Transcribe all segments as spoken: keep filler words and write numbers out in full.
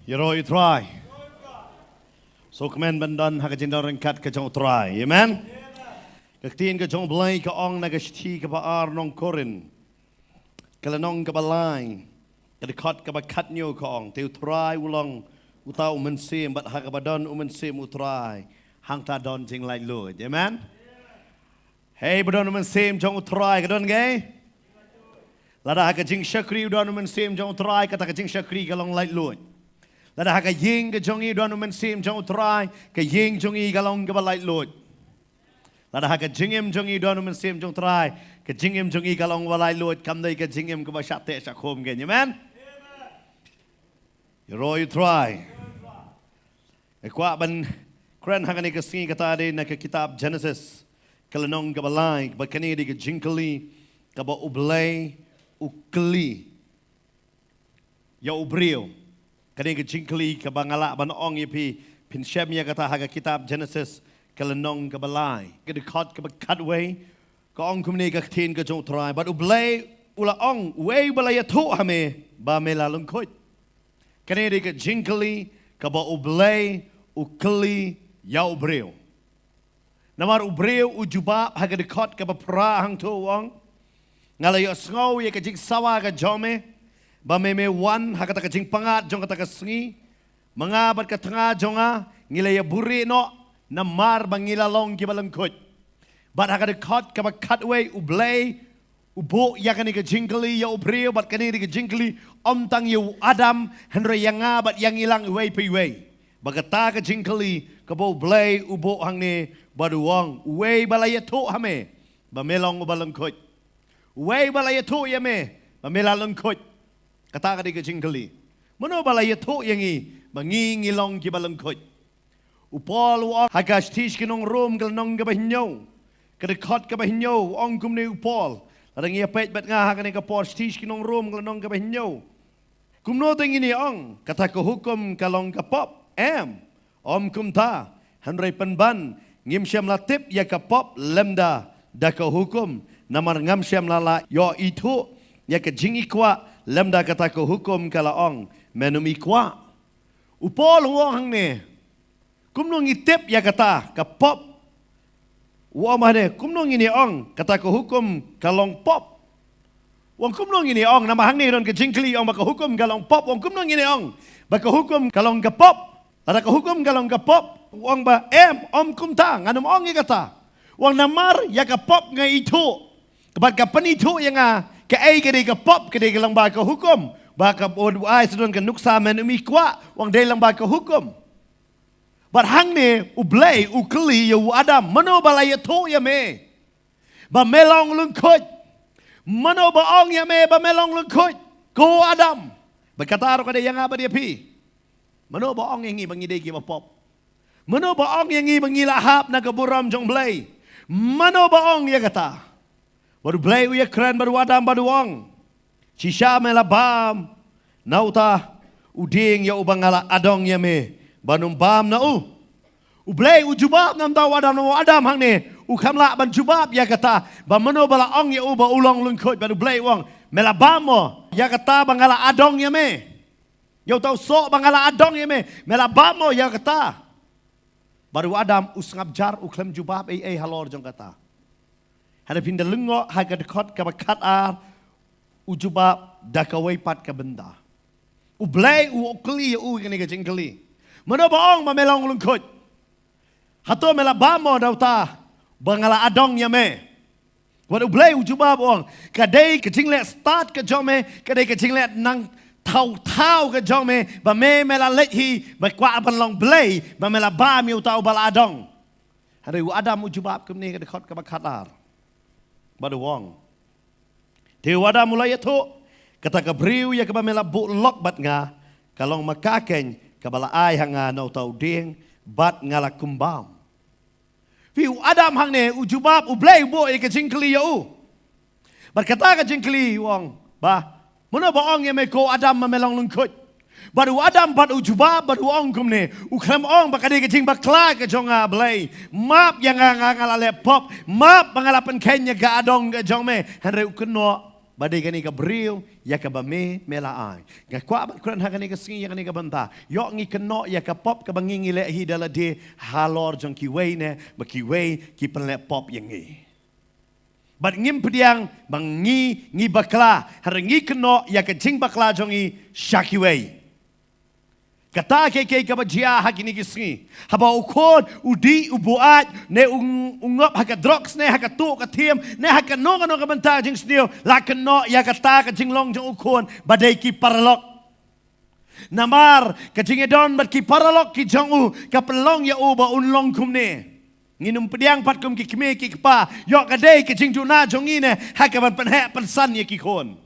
Ïaroh ïa u Trai. Sngewkmen ban don ha ka jingdon ryngkat ka jong u Trai. Amen. Ka ktien ka jong u Blei ka ong na ka shithi kaba ar nong Korinth, ka lynnong kaba lai, ka dkhot kaba khathynñiew ka ong, te u Trai u long uta u mynsiem, bad ha kaba don u mynsiem u Trai, hangta don jinglaitluid. Amen. Hei ba don u mynsiem jong u Trai, ka don kaei? Lada ha ka jingshakri u don u mynsiem jong u Trai, kata ka jingshakri ka long laitluid. Lada ha ka ïing ka jong i u don u mynsiem jong u Trai, ka ïing jong i ka long kaba laitluid. Lada ha ka jingim jong i u don u mynsiem jong u Trai, ka jingim jong i ka long ba laitluid, kam dei ka jingim kaba shah teh shah khum kein. Amen. Ïaroh ïa u Trai. Nga kwah ban kren ha kane ka sngi kata dei na ka kitab Genesis, ka lynnong kaba lai, ba kane dei ka jingkylli kaba u Blei u kylli ïa u briew. Kane ka jingkylli kaba nga lah ban ong ïa phi, phin shem ïa kata ha ka kitab Genesis, ka lynnong kaba lai, ka dkhot kaba khatwei, ka ong kumne ka ktien ka jong u Trai: Bad u Blei u la ong, uei ba la ïathuh ha me ba me la lyngkhuid? Kane dei ka jingkylli kaba u Blei u kylli ïa u briew. Namar u briew u jubab ha ka dkhot kaba phra hangto, u ong, nga la ïohsngew ïa ka jingsawa ka jong me, ba me me wan ha kata ka jingpyngngad jong kata ka sngi, ma nga bad ka tnga jong nga ngi la ïabuhrieh noh, namar ba ngi la long kiba lyngkhuid. Bad ha ka dkhot kaba khatwei u Blei u buh ïa kane ka jingkylli ïa u briew, bad kane ka jingkylli ym tang ïa u Adam, hynrei ïa nga bad ïa ngi lang iwei pa iwei. Ba kata ka jingkylli kaba u Blei u buh hangne bad u ong, uei ba la ïathuh ha me ba me long uba lyngkhuid? Uei ba la ïathuh ïa me ba me la lyngkhuid? Kata ka dei ka jingkylli. Mano ba la ïathuh ïa ngi ba ngi ngi long kiba lyngkhuid? U Paul u ong ha ka shithi sha ki nong Rom, ka lynnong kaba hynñiew, ka dkhot kaba hynñiew, u ong kumne u Paul. Lada ngi ïa peit bad nga ha kane ka por, shithi sha ki nong Rom, ka lynnong kaba hynñiew. Kumno te ngin ïa ong, kata ka hukum ka long ka pop? Em, ym kumta. Hynrei pynban ngim shym la tip ïa ka pop lymda da ka hukum, namar ngam shym la lah ïoh ithuh ïa ka jingïkwah lymda kata ka hukum ka la ong, men ym ikwah. U Paul u ong hangne, kumno ngi tip ïa kata ka pop? U ong hangne, kumno ngin ïa ong kata ka hukum ka long pop? U ong kumno ngin ïa ong, namar hangne don ka jingkylli, u ong ba ka hukum ka long pop. U ong kumno ngin ïa ong ba ka hukum ka long ka pop? Lada ka hukum ka long ka pop, u ong ba em, ym kumta, ngan ym ong ïa kata. U ong namar ïa ka pop nga ithuh, bad ka pynithuh ïa nga kaei ka dei ka pop, ka dei ka lyngba ka hukum, ba ka, u ai sa don ka nuksa men ym ikwah, u ong dei lyngba ka hukum. Bad hangne u Blei u kylli ïa u Adam, mano ba la ïathuh ïa me ba me long lyngkhuid? Mano ba ong ïa me ba me long lyngkhuid, ko Adam? Bad kata ruh ka dei ïa nga bad ïa phi. Mano ba ong ïa ngi ba ngi dei kiba pop? Mano ba ong ïa ngi ba ngi la hap na ka burom jong u Blei? Mano ba ong ïa kata? Bad u Blei u ïakren bad u Adam bad u ong, shisha me la bam na uta u dieng ïa uba nga la adong ïa me, ban ym bam na u? U Blei u jubab na uta u Adam, na u Adam hangne u kham lah ban jubab ïa kata, ba mano ba la ong ïa u ba u long lyngkhuid. Bad u Blei u ong, me la bam mo ïa kata ba nga la adong ïa me? Ïa uta u soh ba nga la adong ïa me, me la bam mo ïa kata? Bad u Adam u sngap jar, u khlem jubab ei ei halor jong kata. Hynrei phin da lyngngoh ha ka dkhot kaba khatar, u jubab da kawei pat ka bynta. U Blei u kylli ïa u kane ka jingkylli, mano ba ong ba me long lyngkhuid? Hato me la bam mo da uta ba nga la adong ïa me? Wat u Blei u jubab u ong, ka dei ka jingleh stad ka jong me, ka dei ka jingleh nang thaw thaw ka jong me, ba me me la leit hi ba kwah ban long Blei, ba me la bam ïa uta uba la adong. Hynrei u Adam u jubab kumne, ka dkhot kaba khatar, bad u ong, te u Adam u la ïathuh, kata ka briew ïa kaba me la buh lok bad nga, ka long ma ka keiñ kaba la ai ha nga na uta u dieng, bad nga la kumbam. Phi, u Adam hangne u jubab, u Blei u buh ïa ka jingkylli ïa u. Bad kata ka jingkylli u ong, ba mano ba ong ïa me ko Adam ba me long lyngkhuid? Bad u Adam pat u jubab bad u ong kumne, u khlem ong ba ka dei ka jingbakla ka jong nga Blei, map ïa nga, nga, nga la leh pop, map ba nga la pynkheiñ ïa ka adong ka jong me. Hynrei u kynnoh Ba dei kane ka briew ïa kaba me, me la ai. Nga kwah ban kren ha kane ka sngi ïa kane ka bynta. Ïoh ngi kynnoh ïa ka pop kaba ngi ngi leh hi da lade halor jong kiwei ne, ba kiwei ki pynleh pop ïa ngi. Bad ngim pdiang ba ngi ngi bakla, hynrei ngi kynnoh ïa ka jingbakla jong ngi sha kiwei. Kata ka dei kaba jia ha kine ki sngi. Haba u khun u dih, u buaid, ne u, u ngop ha ka drugs, ne ha ka tuh ka thiem, ne ha kano kano ka bynta jingsniew, la kynnoh ïa kata ka jinglong jong u khun ba dei ki paralok. Namar ka jingïadon bad ki paralok ki jong u ka pynlong ïa u ba un long kumne. Ngin ym pdiang pat kum ki kmie ki kpa, ïoh ka dei ka jingduna jong ngi ne ha ka ban pynheh pynsan ïa ki khun.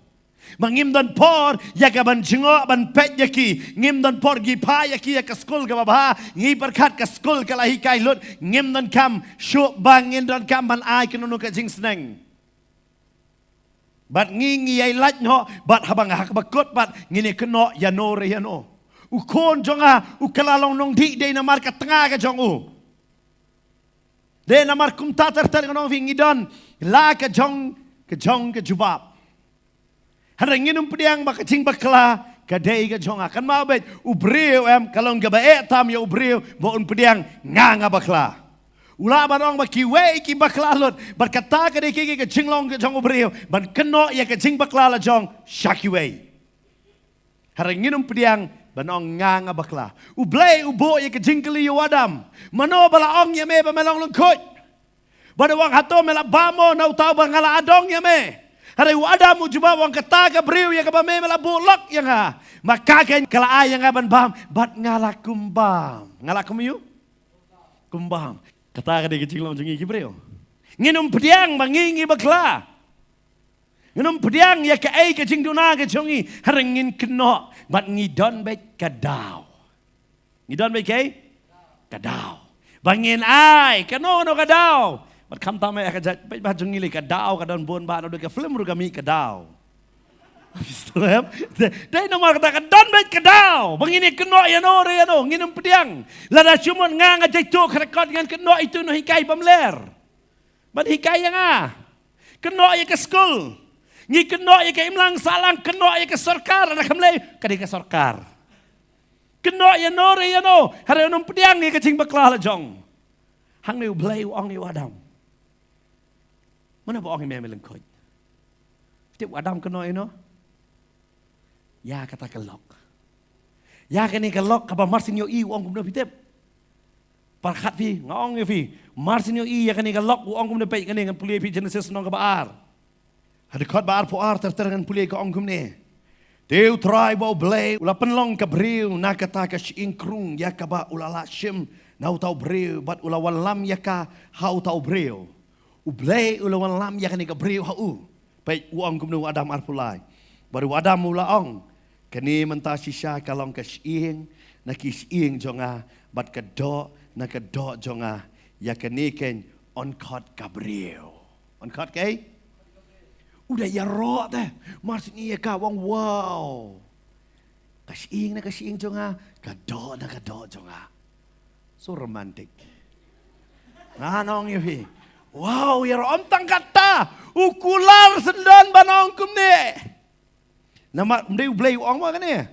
Ma ngim don por ïa ka ban jngoh ban peit ïa ki, ngim don por ngi phah ïa ki ïa ka skul kaba bha, ngi pyrkhat ka skul ka la hikai lut, ngim don kam, shuh ba ngin don kam ban ai kano kano ka jingsneng. Bad ngi ngi ïai lait noh, bad haba nga ha kaba kut bad ngin ïa kynnoh ïano re ïano. U khun jong nga u ka la long nongdih dei namar ka tnga ka jong u. Dei namar kumta ter ter ngan ong phi ngi don la ka jong, ka jong ka jubab. Hynrei ngin ym pdiang ba ka jingbakla ka dei ka jong nga. Kan ma beit u briew em ka long kaba eh tam ïa u briew ba un pdiang nga nga bakla. U lah ban ong ba kiwei ki bakla lut, bad kata ka dei ka, ka, ka jinglong ka jong u briew ban kynnoh ïa ka jingbakla la jong sha kiwei. Hynrei ngin ym pdiang ban ong nga nga bakla. U Blei u buh ïa ka jingkylli ïa u Adam. Mano ba la ong ïa me ba me long lyngkhuid? Bad u ong hato me la bam mo na uta uba nga la adong ïa me? Hynrei u Adam u jubab u ong kata ka briew ïa kaba me me la buh lok ïa nga. Ma ka keiñ ka la ai ïa nga ban bam bad nga la kum bam. Nga la kum ïu? Kum bam. Kata ka dei ka jinglong jong ngi ki briew. Ngin ym pdiang ba ngi ngi bakla. Ngin ym pdiang ïa kaei ka jingduna ka jong ngi, hynrei ngin kynnoh bad ngi don beit ka daw. Ngi don beit kaei? Ka daw. Ba ngin ai kano kano ka daw. Bad khamtam eh ka jait beit ba jong ngi lei ka daw ka don bun ba, naduh ka film ruh ka mih ka daw. Dei namar kata ka don beit ka daw ba ngin ïa kynnoh ïano re ïano, ngin ym pdiang. Lada shu mut nga nga jaituh ka record ngan kynnoh itu, nonghikai bym ler ban hikai ïa nga. Kynnoh ïa ka skul. Ngi kynnoh ïa ka imlang sahlang, kynnoh ïa ka sorkar, lada kam lei ka dei ka sorkar. Kynnoh ïano re ïano, hynrei ym pdiang ïa ka jingbakla la jong. Hangne u Blei u ong ïa u Adam, mano ba ong ïa me me lyngkhuid? Tip u Adam kynnoh ïano? Ïa kata ka lok. Ïa kane ka lok kaba mar syn ïohi u ong kumno phi tip? Pyrkhat phi, nga ong ïa phi, mar syn ïohi ïa kane ka lok u ong kumno, peit kane, ngan pule ïa phi Genesis lynnong kaba ar. Ha dkhot ba arphew ar ter ter ngan pule, ka ong kumne. Te u Trai ba u Blei u la pynlong ka briew na kata ka shyieng krung ïa kaba u la lah shim na uta u briew, bad u la wallam ïa ka ha uta u briew. U Blei u la wallam ïa kane ka briew ha u. Peit u ong kumno u Adam, arphew lai. Bad u Adam u la ong, kane mynta shisha ka long ka shyieng na ki shyieng jong nga, bad ka doh na ka doh jong nga. Ïa kane keiñ yn khot ka briew. Yn khot kaei? U da ïaroh te. Mar syn ïa ka, u ong wow. Ka shyieng na ka shyieng jong nga, ka doh na ka doh jong nga. So romantic. Nga ong ïa phi, wow, ïaroh. Ym tang kata, u kular syndon ban ong kumne. Namar ym dei u Blei u ong ma kane.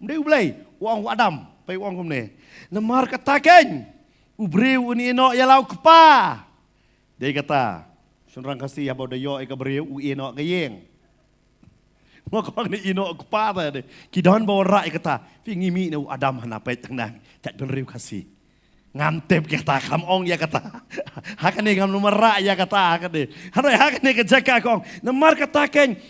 Ym dei u Blei u ong, u Adam, peit u ong kumne. Namar kata keiñ u briew un ïehnoh ïa la u kpa. Dei kata, shynrang Khasi haba u da ïoh ïa ka briew u ïehnoh ka ïing. Mo, ka ong ne ïehnoh u kpa te de. Ki don ba wanrah ïa kata. Phi, ngi mih na u Adam hana, peit hangne. Tat bynriew Khasi. Ngam tip kata, kam ong ïa kata. Ha kane ngam wanrah ïa kata, ha kane. Hynrei ha kane ka jaka ka ong, namar kata keiñ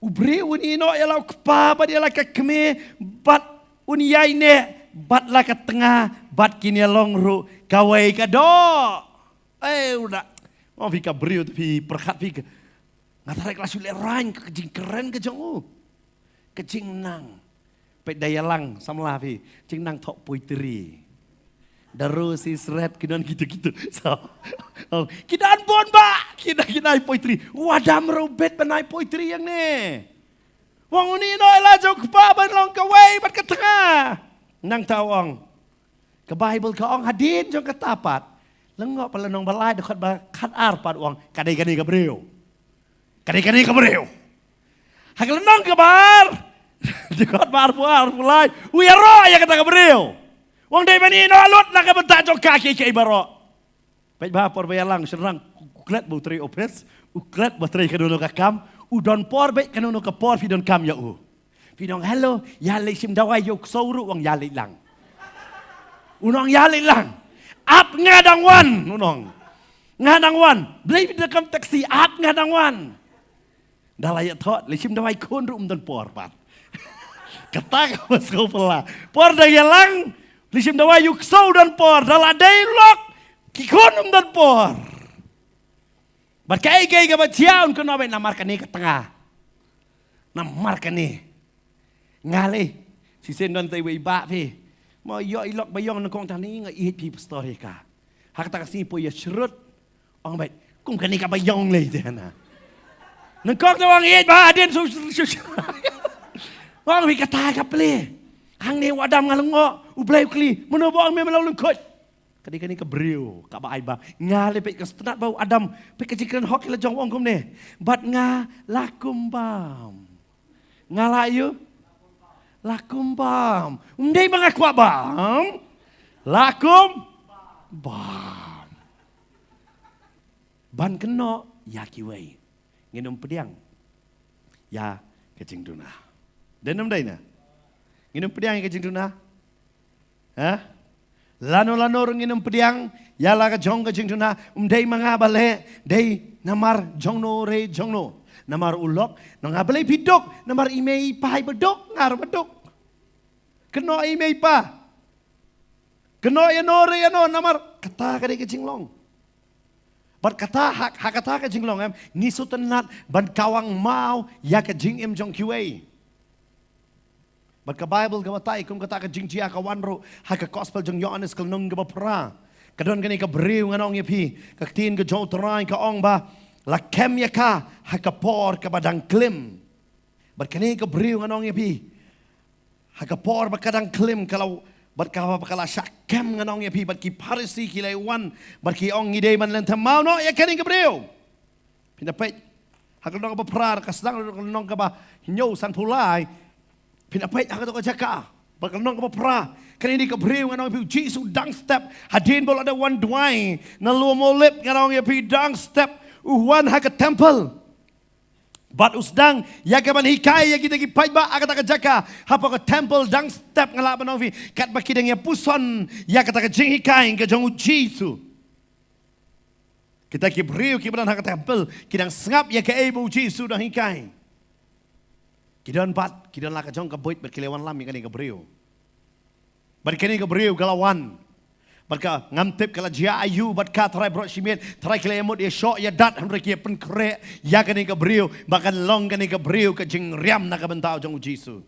u briew un ïehnoh ïa la u kpa bad ïa la ka kmie, bad un ïaineh bad la ka tnga, bad kin ïalong ruh kawei ka doh. Eh, u da. Mo, phi, ka briew te, phi pyrkhat phi ka, nga tharai ka la shu lehraiñ ka jingkren ka jong u. Ka jingnang. Peit da ïalang samla phi, jingnang thoh poetry. Da Rosie Sret, ki don kitu kitu. So, oh, ki don bun bah, ki don, ki don ai poetry. U Adam ruh u bit ban ai poetry hangne. U ong un ïehnoh ïa la jong u kpa ban long kawei bad ka tnga. Nangta u ong, ka Baibl ka ong hadien jong kata pat, Lyngngoh pat lynnong ba lai, dkhot ba khatar pat, u ong, ka dei kane ka briew. Ka dei kane ka briew. Ha ka lynnong kaba ar, dkhot ba arphew ar, arphew lai, u ïaroh ïa kata ka briew. U ong dei ban ïehnoh lut na ka bynta jong ka kiei kiei baroh. Peit bha, por ba ïalang shynrang, u klet ba u trei office, u klet ba trei kano kano ka kam, u don por beit kano kano ka por phi donkam ïa u. Phi ong hello, ïa leit shim dawai ïa u ksew ruh, u ong ïa leit lang. U ong ïa leit lang. Ap nga dang wan, u ong. Nga dang wan. Balei phi donkam taxi, ap nga dang wan. Da la ïathoh, leit shim dawai khun ruh ym don por pat. Kata kaba sngewphylla. Por dang ïalang, leit shim dawai ïa u ksew don por, da la dei lok, ki khun ym don por. Bad kaei kaei kaba jia un kynnoh beit namar kane ka tnga. Namar kane. Nga lei. Shisien don tei wei bah phi. Mo ïoh i lok ba ïong nyngkong tang ni nga ïeit phi pastor ïa ka. Ha kata ka sngi poi ïa shrut. Ong beit. Kum kane kaba ïong lei te na. Nyngkong te ong ïeit bah hadien su su su. Ong phi kata ka plie. Hangne u Adam nga lyngngoh. U Blei u kylli. Mano ba ong me me long lyngkhuid. Ka dei kane ka briew kaba ai ba nga lei peit ka sngewtynnat ba u Adam peit ka jingkren hok ki la jong u ong kumne. Bad nga la kum bam. Nga la ïoh la kum bam. Ym dei ba nga kwah bam. La kum bam. Ban kynnoh ïa kiwei. Ngin ym pdiang ïa ka jingduna. Dei ne ym dei na? Ngin ym pdiang ïa ka jingduna. Ha? Lano lano ruh ngin ym pdiang ïa la ka jong ka jingduna, ym dei ma nga ba leh, dei namar jong no re jong no. Namar u lok, na nga balei phi duk, namar i mei i pa i ba duk, nga ruh ba duk. Kynnoh i mei i pa. Kynnoh ïa no re ïa no, namar kata ka dei ka jinglong. Bad kata ha, ha kata ka jinglong em, ngi sngewtynnat ban kawang maw ïa ka jingim jong kiwei. Bad ka Baibl ka batai kum kata ka jingjia ka wan ruh ha ka gospel jong Ïoannis ka lynnong kaba phra. Ka don kane ka briew ngan ong ïa phi, ka ktien ka jong U Trai ka ong ba la kem ïa ka ha ka por kaba dang klim. Bad kane ka briew ngan ong ïa phi, ha ka por ba ka dang klim ka la, bad ka ba ka la shah kem ngan ong ïa phi, bad ki Pharisi ki la wan, bad ki ong ngi dei ban lynthem maw noh ïa kane ka briew. Phin da peit ha ka lynnong kaba phra, ka sdang ka lynnong kaba hynñiew sanphew lai. Phin da peit ha kato ka jaka ba ka lynnong kaba phra. Kane dei ka briew ngan ong ïa phi, u Jisu dang step hadien ba u la dep wan duwai na lum Olib ngan ong ïa phi, dang step u wan ha ka temple. Bad u sdang ïa ka ban hikai ïa kita ki paidbah ha kata ka jaka. Hapoh ka temple dang step nga lah ban ong ïa phi, katba ki dang ïa puson ïa kata ka jinghikai ka jong u Jisu. Kita ki briew kiba don ha ka temple ki dang sngap ïa kaei ba u Jisu dang hikai. Ki don pat, ki don la ka jong ka buit bad ki la wan lam ïa kane ka briew. Bad kane ka briew ka la wan. Bad ka ngam tip ka la jia aïu bad ka, Trai baroh shimet, Trai ki la ïa mut ïa shoh ïa dat, hynrei ki ïa pynkhreh ïa kane ka briew ba kan long kane ka briew ka jingriam na ka bynta jong u Jisu.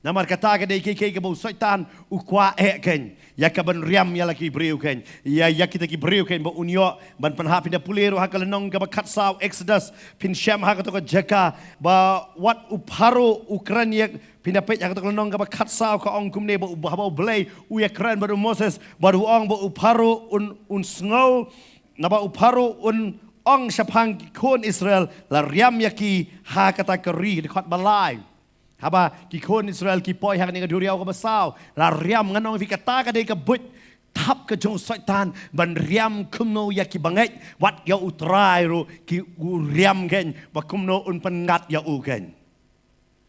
Namar kata ka dei kiei kiei kaba u Soitan u kwah eh kein, ïa ka ban riam ïa la ki briew kein, ïa, ïa kita ki briew kein ba un ïoh ban pynhap. Phin da pule ruh ha ka lynnong kaba khatsaw Exodus, phin shem ha kato ka jaka ba wat u Pharaoh u kren ïa, phin da peit ha kato ka lynnong kaba khatsaw ka ong kumne ba u, ba u Blei u ïa kren bad u Moses bad u ong ba u Pharaoh un, un sngew, naba u Pharaoh un ong shaphang ki khun Israel, la riam ïa ki ha kata ka ri, dkhot ba lai. Haba ki khun Israel ki poi ha kane ka duriaw kaba saw, la riam. Ngan ong ïa phi kata ka dei ka buit thap ka jong u Soitan ban riam kumno ïa ki bangeit, wat ïa u Trai ruh ki u riam kein ba kumno un pynngat ïa u kein.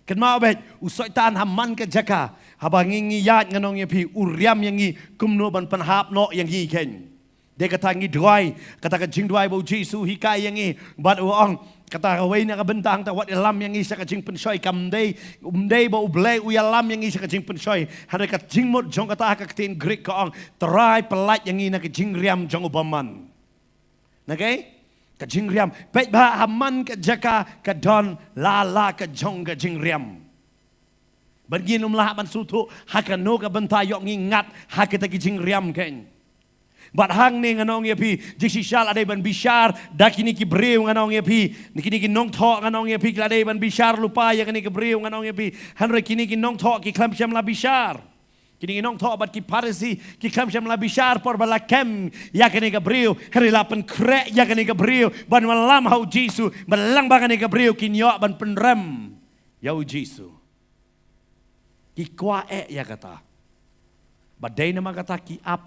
Kynmaw beit, u Soitan ha man ka jaka haba ngi, ngi ïaid, ngan ong ïa phi, u riam ïa ngi kumno ban pynhap noh ïa ngi kein. Dei kata ngi duwai, kata ka jingduwai ba u Jisu hikai ïa ngi, bad u ong, kata kawei na ka bynta hangta, wat ïalam ïa ngi sha ka jingpynshoi. Kam dei, ym dei ba u Blei u ïalam ïa ngi sha ka jingpynshoi, hynrei ka jingmut jong kata ha ka ktien Greek ka ong, Trai pyllait ïa ngi na ka jingriam jong u bymman. Na kaei? Ka jingriam. Peit bha, ha man ka jaka ka don la la ka jong ka jingriam. Bad ngin ym lah ban sngewthuh ha kano ka bynta ïoh ngi ngat ha kita ki jingriam kein. Bad hangne ngan ong ïa phi, jingshisha la dei ban bishar da kine ki briew, ngan ong ïa phi, kine ki nongthoh, ngan ong ïa phi, ki la dei ban bishar lypa ïa kine ki briew, ngan ong ïa phi. Hynrei kine ki nongthoh ki khlem shym la bishar. Kine ki nongthoh bad ki Pharisi ki khlem shym la bishar por ba la kem ïa kane ka briew, hynrei la pynkhreh ïa kane ka briew ban wallam ha u Jisu, bad lyngba kane ka briew kin ïoh ban pynrem ïa u Jisu. Ki kwah eh ïa kata. Bad dei namar kata ki ap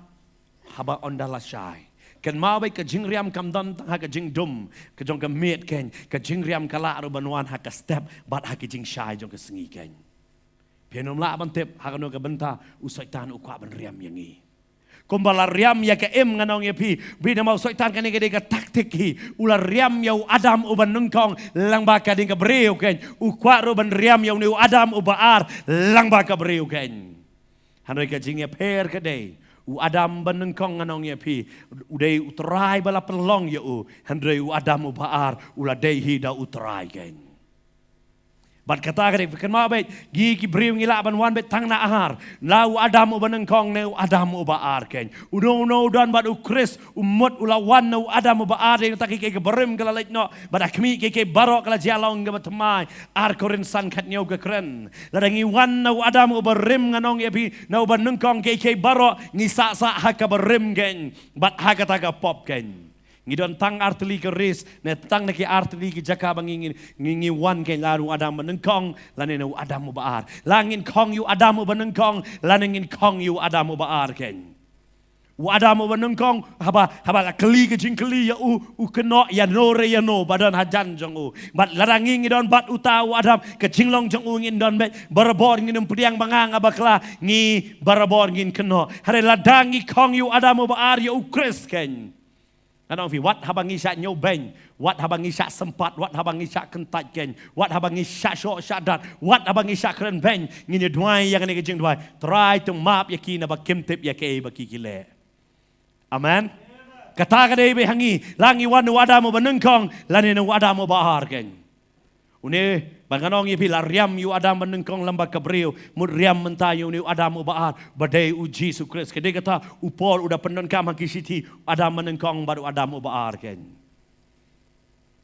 haba ynda la shai. Kynmaw beit, ka jingriam kam don tang ha ka jingdum ka jong ka miet kein, ka jingriam ka lah ruh ban wan ha ka step bad ha ka jingshai jong ka sngi kein. Phin ym lah ban tip ha kano ka bynta u Soitan u kwah ban riam ïa ngi. Kumba la riam ïa ka im, ngan ong ïa phi, bad namar u Soitan, kane ka dei ka taktik hi. U la riam ïa u Adam uba nyngkong lyngba ka ding ka briew kein. U kwah ruh ban riam ïa une u Adam uba ar lyngba ka briew kein. Hynrei ka jingïapher ka dei, u Adam ba nyngkong, ngan ong ïa phi, u dei u Trai ba la pynlong ïa u, hynrei u Adam uba ar u la dei hi da u Trai kein. Bad kata ka dei, kynmaw beit, ngi ki briew ngi lah ban wan beit tang na ar, na u Adam uba nyngkong ne u Adam uba ar kein. Uno uno u don bad u Khrist, u mut u la wan na u Adam uba ar, dei na kata ka kiei ka barim ka la leit noh, bad ha khmih ka kiei baroh ka la jia long kaba thymmai. Ar Korinth san khathynñiew ka kren, lada ngi wan na u Adam uba rim, ngan ong ïa phi, na uba nyngkong, ka kiei baroh ngi sah sah ha ka barim kein, bad ha kata ka pop kein. Ngi don tang artylli ka ris, ne tang na ki artylli ki jaka ba ngi, ngi, ngi, ngi wan kein, la na u Adam ba nyngkong, lane na u Adam uba ar. La ngin khong ïa u Adam uba nyngkong, lane ngin khong ïa u Adam uba ar kein. U Adam uba nyngkong, haba, haba la kylli ka jingkylli ïa u, u kynnoh ïano re ïano ba don hajan jong u. Bad lada ngi ngi don bad uta u Adam, ka jinglong jong u ngin don beit, barabor ngin ym pdiang ba nga nga bakla, ngi barabor ngin kynnoh. Hynrei lada ngi khong ïa u Adam uba ar, ïa u Khrist kein, ngan ong ïa phi, wat haba ngi shah ñiewbeiñ, wat haba ngi shah sympat, wat haba ngi shah kyntait kein, wat haba ngi shah shoh shah dat, wat haba ngi shah kren beiñ, ngin ïa duwai ïa kane ka jingduwai: Trai, to map ïa ki, naba kim tip ïa kaei ba ki ki leh. Amen. Kata ka dei beit ha ngi, la ngi wan na u Adam uba nyngkong lane na u Adam uba ar kein. Une, ba ngan ong ïa phi, la riam ïa u Adam ba nyngkong lyngba ka briew, mut riam mynta ïa une u Adam uba ar, ba dei u Jisu Khrist. Ka dei kata u Paul u da pyndonkam ha ki shithi, u Adam ba nyngkong bad u Adam uba ar kein.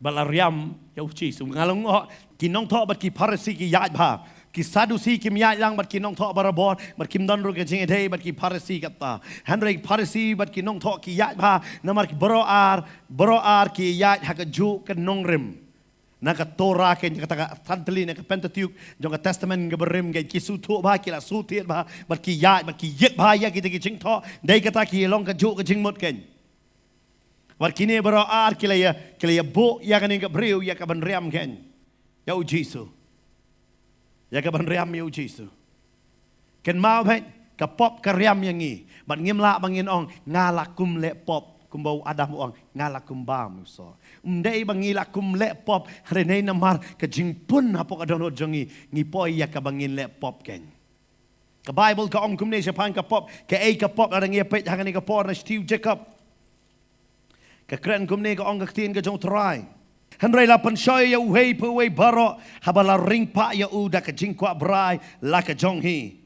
Ba la riam ïa u Jisu. Nga long, oh, ki nongthoh bad ki Pharisi ki ïaid bha. Ki Sadusi kim ïaid lang bad ki nongthoh barabor, bad kim don ruh ka jingïadei bad ki Pharisi kata. Hynrei ki Pharisi bad ki nongthoh ki ïaid bha, namar ki baroh ar, baroh ar ki ïaid ha kajuh ka nongrim. Na ka Torah kein, kata ka san tylli, na ka Pentateuch jong ka Testament kaba rim kein, ki sngewthuh bha, ki la sngewthuh bha, bad ki ïaid, bad ki ïit bha ïa kita ki jingthoh, dei kata ki long kajuh ka jingmut kein. Bad kine baroh ar ki la ïa, ki la ïa buh ïa kane ka briew ïa ka ban riam kein ïa u Jisu. Ïa ka ban riam ïa u Jisu. Kynmaw beit, ka pop ka riam ïa ngi. Bad ngim lah ba ngin ong, nga la kum leh pop, kumba u Adam u ong, nga la kum bam u soh. Ym dei ba ngi la kum leh pop, hynrei namar ka jingpun hapoh ka dohnud jong ngi, ngi poi ïa kaba ngin leh pop kein. Ka Baibl ka ong kumne shaphang ka pop, kaei ka pop, lada ngi ïa peit ha kane ka por na shithi u Jakob. Ka kren kumne, ka ong ka ktien ka jong u Trai: Hynrei la pynshoi ïa uwei pa uwei baroh, haba la ring pah ïa u da ka jingkwah brai la ka jong hi,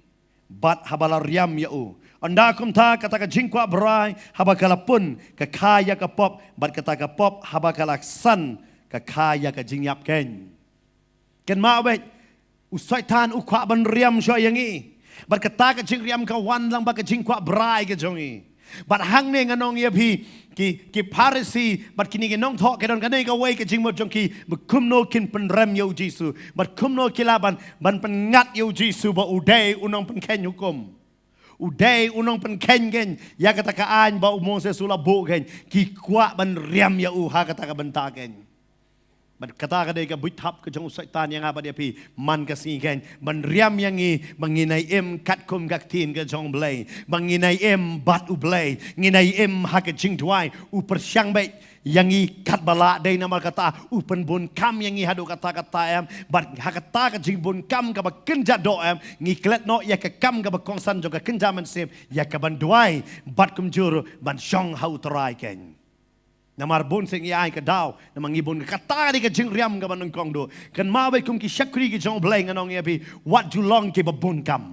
bad haba la riam ïa u. Ynda kumta, kata ka jingkwah brai haba ka la pun, ka kha ïa ka pop, bad kata ka pop haba ka la san, ka kha ïa ka jingïap kein. Kynmaw beit, u Soitan u kwah ban riam shuh ïa ngi. Bad kata ka jingriam ka wan lyngba ka jingkwah brai ka jong ngi. Bad hangne ngan ong ïa phi, ki, ki Pharisi bad kine ki nongthoh ki don kane kawei ka jingmut jong ki, ba kumno kin pynrem ïa u Jisu, bad kumno ki lah ban, ban pynngat ïa u Jisu ba u dei u nongpynkheiñ hukum, u dei u nongpynkheiñ kein ïa kata ka aiñ ba u Moses u la buh kein. Ki kwah ban riam ïa u ha kata ka bynta kein. Bad kata ka dei ka buit thap ka jong u Soitan ïa nga bad ïa phi man ka sngi kein, ban riam ïa ngi ba ngin ïai im katkum ka ktien ka jong u Blei, ba ngin ïai im bad u Blei, ngin ïai im ha ka jingduwai. U pyrshang beit ïa ngi katba lah, dei namar kata u pynbun kam ïa ngi haduh katta katta, em. Bad ha kata ka jingbun kam kaba kynja doh, em, ngi klet noh ïa ka kam kaba kongsan jong ka kynja mynsiem, ïa ka ban duwai bad kumjuh ban shong ha u Trai kein. Namar bun sien ngi ai ka daw, namar ngi bun, kata ka dei ka jingriam kaba nyngkong duh. Kynmaw beit, kum ki shakri ki jong u Blei, ngan ong ïa phi, wat ju long kiba bun kam.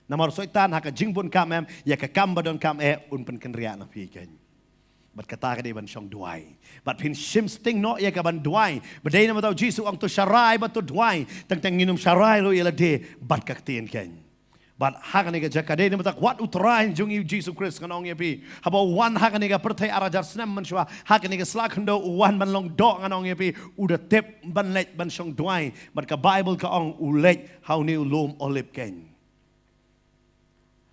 Namar u Soitan ha ka jingbun kam, em, ïa ka kam ba donkam eh un pynkynriah na phi kein. Bad kata ka dei ban shong duwai. Bad phin shim sting noh ïa ka ban duwai. Ba dei namar uta u Jisu u ong, to sharai bad to duwai. Teng teng ngin ym sharai ruh ïa lade bad ka ktien kein. Bad ha kane ka jaka dei namar kata wat u Trai jong ngi u Jisu Khrist ngan ong ïa phi. Haba u wan ha kane ka pyrthei ar hajar snem mynshuwa, ha kane ka sla khyndew u wan ban long doh ngan ong ïa phi. U da tip ban leit ban shong duwai. Bad ka Baibl ka ong u leit ha une u lum Olib keiñ.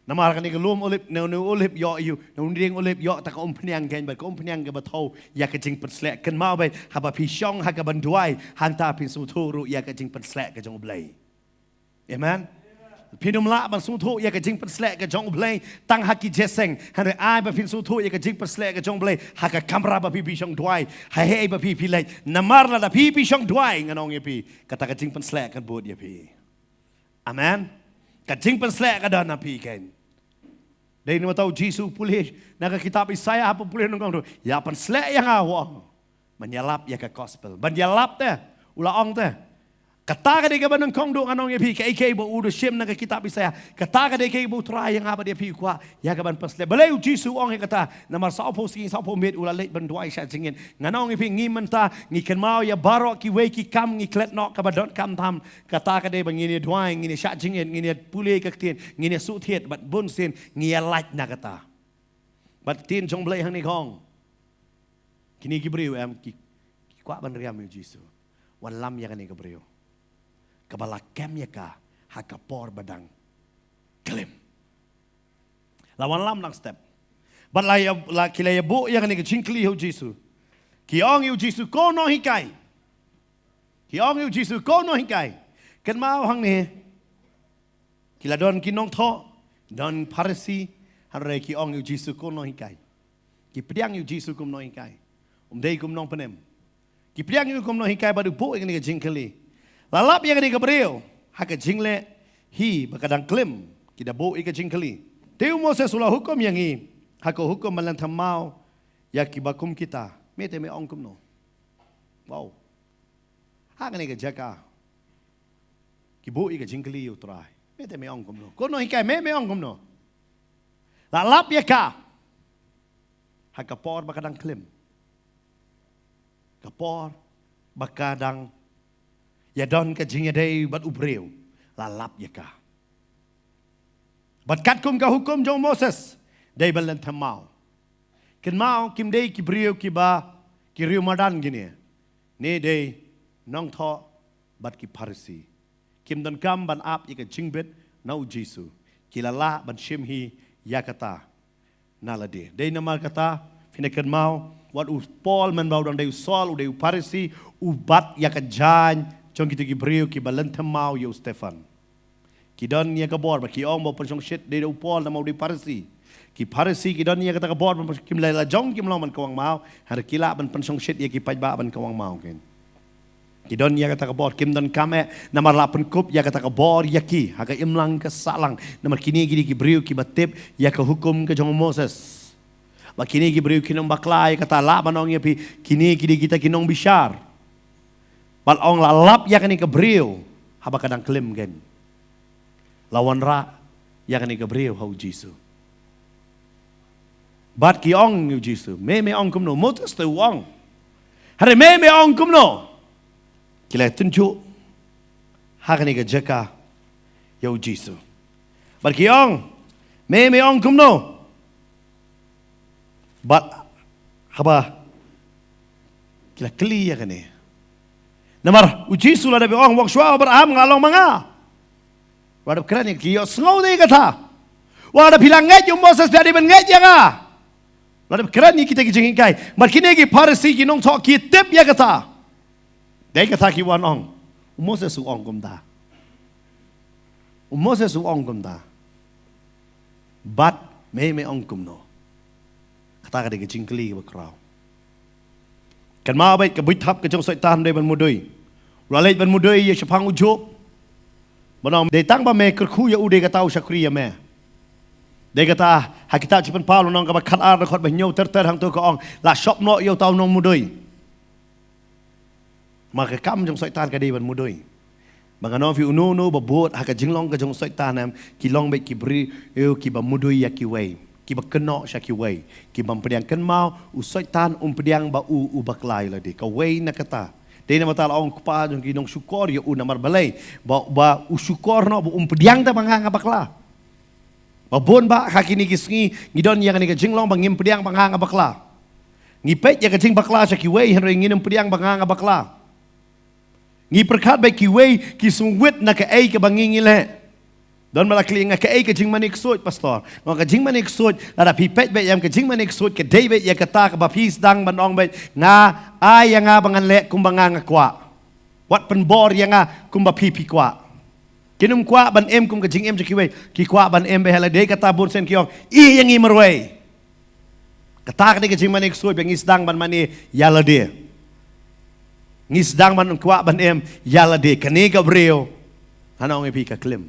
Namar kane ka lum Olib, na une u Olib ïoh ïa u, na une u dieng Olib ïoh ta ka umphniang keiñ, bad ka umphniang kaba thew ïa ka jingpynsleh. Kynmaw beit, haba phi shong ha kaban duwai, hangta phin sngewthuh ruh ïa ka jingpynsleh ka jong U Blei. Amen. Phin ym lah ban sngewthuh ïa ka jingpynsleh ka jong U Blei tang ha ki jingïaseng. Hynrei ai ba phin sngewthuh ïa ka jingpynsleh ka jong U Blei ha ka kamra ba phi phi shong duwai. Ha kaei ba phi phi leit. Namar lada phi phi shong duwai ngan ong ïa phi, kata ka jingpynsleh kan bud ïa phi. Amen. Ka jingpynsleh ka don ha phi keiñ. Dei namar kata u Jisu u pule na ka kitab Isaiah, haba u pule nyngkong duh, ïa pynsleh ïa nga, u ong. Ban ïalap ïa ka gospel. Ban ïalap te. U la ong te. Kata ka dei kaba nyngkong duh ngan ong ïa phi, kaei kaei ba u da shim na ka kitab Isaiah. Kata ka dei kaei ba u Trai ïa nga bad ïa phi u kwah ïa kaban pynsleh. Balei u Jisu u ong ïa kata? Namar sawphew sngi sawphew miet u la leit ban duwai shah jingngeit. Ngan ong ïa phi, ngi mynta ngi kynmaw ïa baroh kiwei ki kam ngi klet noh kaba donkam tam. Kata ka dei ba ngin ïa duwai, ngin ïa shah jingngeit, ngin ïa pule ka ktien, ngin ïa shu thied, bad bun sien ngi ïa lait na kata. Bad ktien jong U Blei hangne ka ong, kine ki briew em ki, ki kwah ban riam ïa u Jisu. Wanlam ïa kane ka briew kaba la kem ïa ka ha ka por ba dang klim. La wanlam dang step. Bad la ïa, la ki la ïa buh ïa kane ka jingkylli ha u Jisu. Ki ong ïa u Jisu, ko nonghikai. Ki ong ïa u Jisu, ko nonghikai. Kynmaw hangne, ki la don ki nongthoh, don Pharisi, hynrei ki ong ïa u Jisu, ko nonghikai. Ki pdiang ïa u Jisu kum nonghikai. Um dei kum nongpynim. Ki pdiang ïa u kum nonghikai bad u buh ïa kane ka jingkylli. La lap ïa kane ka briew ha ka jingleh hi ba ka dang klim. Ki da buh ïa ka jingkylli. Te u Moses u la hukum ïa ngi ha ka hukum ban lynthem maw ïa kiba kum kita. Me te me ong kumno? Wow. Ha kane ka jaka ki buh ïa ka jingkylli ïa u Trai. Me te me ong kumno? Ko nonghikai, me me ong kumno? La lap ïa ka ha ka por ba ka dang klim. Ka por ba ka dang ïa don ka jingïadei bad u briew. La lap ïa ka. Bad katkum ka hukum jong u Moses, dei ban lynthem maw. Kynmaw, kim dei ki briew kiba ki riew madan kine. Ne dei nongthoh bad ki Pharisi. Kim donkam ban ap ïa ka jingbit na u Jisu. Ki la lah ban shim hi ïa kata na lade. Dei namar kata, phin ïa kynmaw, wat u Paul mynba u dang dei u Saul, u dei u Pharisi, u bat ïa ka jaiñ jong kito ki briew kiba lynthem maw ïa u Stephan. Ki don ïa ka bor ba ki ong ba u pynshongshit dei da u Paul namar u dei Pharisi. Ki Pharisi ki don ïa kata ka bor ba kim la, la jong kim long ban kawang maw, hynrei ki lah ban pynshongshit ïa ki paidbah ban kawang maw keiñ. Ki don ïa kata ka bor, kim donkam eh namar la pynkup ïa kata ka bor ïa ki ha ka imlang ka sahlang. Namar kine ki dei ki briew kiba tip ïa ka hukum ka jong u Moses. Ba kine ki briew kin ym bakla ïa kata, lah ban ong ïa phi, kine ki dei kita ki nongbishar. Bad ong la lap ïa kane ka briew haba ka dang klim keiñ. La wanrah ïa kane ka briew ha u Jisu. Bad ki ong ïa u Jisu, me me ong kumno? Moses te u ong. Hynrei me me ong kumno? Ki la tynjuh ha kane ka jaka ïa u Jisu. Bad ki ong, me me ong kumno? Bad haba ki la kylli ïa kane. Namar u Jisu la dep ong, wat shuwa u Abraham nga long ma nga. La dep kren ïa ki, ïohsngew de kata. Wat lada phi la ngeit ïa u Moses, phi dei ban ngeit ïa nga. La dep kren ïa kita ki jinghikai. Bad kine ki Pharisi ki nongthoh ki tip ïa kata. Dei kata ki wan ong, u Moses u ong kumta. U Moses u ong kumta. Bad me me ong kumno? Kata ka dei ka jingkylli kaba khraw. Kynmaw beit ka buit thap ka jong u Soitan dei ban mudui. U la leit ban mudui ïa shaphang u Job. Ban ong dei tang ba me kyrkhu ïa u dei kata u shakri ïa me. Dei kata ha kitab Jingpynpaw lynnong kaba khatar dkhot ba hynñiew ter ter hangto ka ong la shop noh ïa uta u nongmudui. Ma ka kam jong u Soitan ka dei ban mudui. Ba ngan ong ïa phi uno uno ba bud ha ka jinglong ka jong u Soitan em, ki long beit ki briew kiba mudui ïa kiwei, kiba kynnoh sha kiwei, ki bym pdiang. Kynmaw u Soitan um pdiang ba u u bakla ïa lade. Kawei na kata. Dei namar kata la ong u Kpa jong ki nongshukor ïa u namar balei? Ba, ba u shukor noh ba um pdiang te ba nga nga bakla. Ba bun ba ha kine ki sngi ngi don ïa kane ka jinglong ba ngim pdiang ba nga nga bakla. Ngi peit ïa ka jingbakla sha kiwei hynrei ngim pdiang ba nga nga bakla. Ngi pyrkhat ba kiwei ki sngewthuh na kaei kaba ngi ngi leh. Don ba la kylli nga kaei ka jingmane ksuid, pastor. Nga ong ka jingmane ksuid, lada phi peit ba ïa ka jingmane ksuid ka dei ba ïa kata kaba phi sdang ban ong ba nga, ai ïa nga ba ngan leh kumba nga nga kwah. Wat pynbor ïa nga kumba phi phi kwah. Kin ym kwah ban im kum ka jingim jong kiwei, ki kwah ban im ba ha lade, kata bun sien ki ong, ïa ngi marwei. Kata ka dei ka jingmane ksuid ba ngi sdang ban mane ïa lade. Ngi sdang ban kwah ban im ïa lade. Kane ka briew, ngan ong ïa phi, ka klim.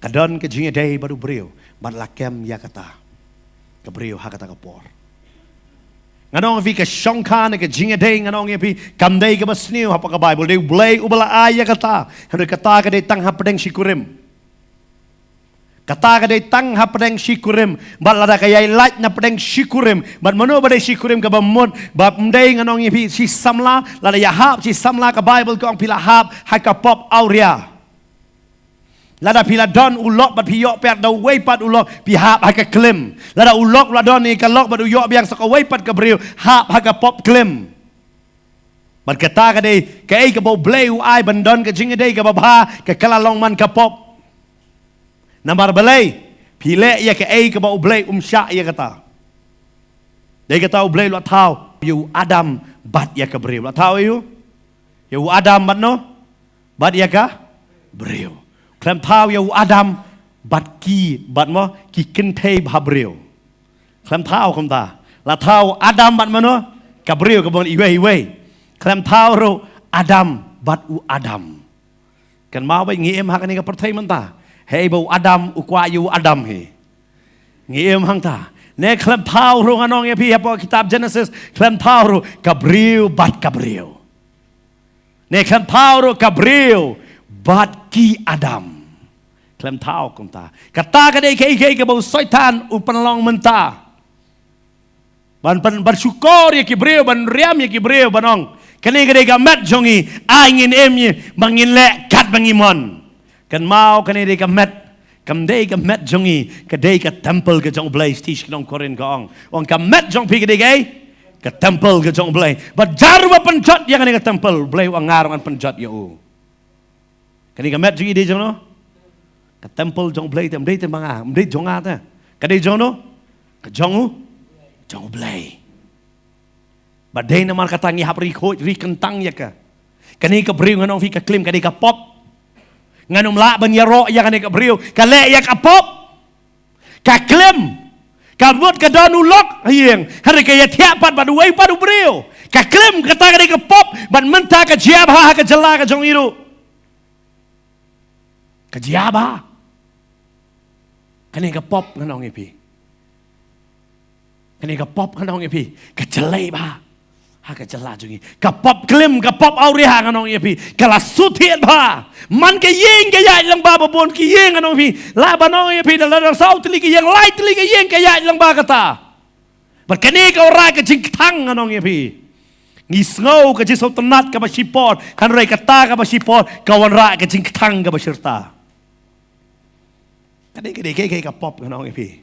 Ka don ka jingïadei bad u briew, bad la kem ïa kata ka briew ha kata ka por. Ngan ong ïa phi, ka shongkha ne ka jingïadei, ngan ong ïa phi, kam dei kaba sniew hapoh ka Baibl. Dei U Blei uba la ai ïa kata. Hynrei kata ka dei tang hapdeng shi kurim. Kata ka dei tang hapdeng shi kurim. Bad lada ka ïai lait napdeng shi kurim, bad mano ba dei shi kurim kaba mut, bad ym dei, ngan ong ïa phi, shi samla, lada ïahap shi samla, ka Baibl ka ong phi la hap ha ka pop awria. Lada phi la don u lok bad phi ïoh pyrshah da uwei pat u lok, phi hap ha ka klim. Lada u lok la don ïa ka lok bad u ïoh biang sa kawei pat ka briew, hap ha ka pop klim. Bad kata ka dei kaei kaba U Blei u ai ban don ka jingïadei kaba bha, ka kylla long man ka pop. Namar balei? Phi leh ïa kaei kaba U Blei um shah ïa kata. Dei kata U Blei u la thaw ïa u Adam bad ïa ka briew. U la thaw ïa u, ïa u Adam bad no, bad ïa ka briew. Khlem thaw ïa u Adam bad ki, bad mo, ki kynthei bhabriew. Khlem thaw kumta. La thaw Adam bad mano, ka briew, kaba iwei iwei. Khlem thaw ruh Adam bad u Adam. Kynmaw ba ngi im ha kane ka pyrthei mynta, hei ba u Adam u kwah ïa u Adam hi. Ngi im hangta. Ne khlem thaw ruh, ngan ong ïa phi, hapoh kitab Genesis, khlem thaw ruh ka briew bad ka briew. Ne khlem thaw ruh ka briew bad ki Adam. Khlem thaw kumta. Kata ka dei kaei kaei kaba u Soitan u pynlong mynta. Ban, ban, ban shukor ïa ki briew, ban riam ïa ki briew, ban ong, kane ka dei ka met jong ngi, ai ngin im ïa, ba ngin leh katba ngi mon. Kynmaw, kane dei ka met, kam dei ka met jong ngi, ka dei ka temple ka jong U Blei. Shi shnong Korinth ka ong, ong ka met jong phi ka dei kaei? Ka temple ka jong U Blei. Bad jar ba pynjot ïa kane ka temple, U Blei u ong nga ruh ngan pynjot ïa u. Kane ka met jong i dei jong no? Ka temple jong U Blei te, ym dei te ma nga, ym dei jong nga te. Ka dei jong no? Ka jong u, jong U Blei. Bad dei namar kata ngi hap ri khuid ri kyntang ïa ka. Kane ka briew, ngan ong phi, ka klim, ka dei ka pop. Ngan ym lah ban ïaroh ïa kane ka briew, ka leh ïa ka pop. Ka klim. Ka mut ka don u lok ha ïing, hynrei ka ïathiah pat bad uwei pat u briew. Ka klim, kata ka dei ka pop. Bad mynta ka jia bha ha ka jylla ka jong i ruh. Ka jia bha. Kane ka pop, ngan ong ïa phi. Kane ka pop, ngan ong ïa phi, ka jlei bha ha ka jylla jong ngi. Ka pop klim, ka pop awria, ngan ong ïa phi, ka la shu thied bha. Man ka ïing ka ïaid lyngba, ba bun ki ïing, ngan ong ïa phi, lah ban ong ïa phi, da la dang saw tylli ki ïing, lai tylli ki ïing ka ïaid lyngba kata. Bad kane ka wanrah ka jingkthang, ngan ong ïa phi. Ngi sngew ka jingsngewtynnat kaba shipor, hynrei kata kaba shipor ka wanrah ka jingkthang kaba shirta. Ka dei, ka dei kaei kaei ka pop, ngan ong ïa phi.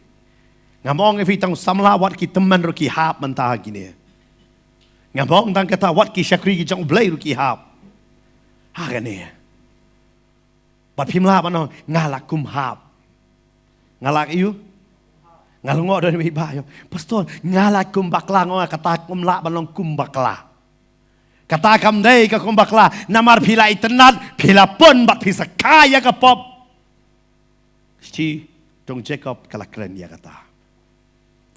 Ngam ong ïa phi tang samla, wat ki tymmen ruh ki hap mynta ha kine. Ngam ong tang kata, wat ki shakri ki jong U Blei ruh ki hap ha kane. Bad phim lah ban ong nga la kum hap. Nga la ïoh, nga la ngoh don iwei i ba ïoh, pastor, nga la kum bakla. Nga ong kata ym lah ban long kum bakla. Kata kam dei ka kum bakla. Namar phi la itynnat, phi la pun bad phi sa kha ïa ka pop. Shi shnong Jakob ka la kren ïa kata.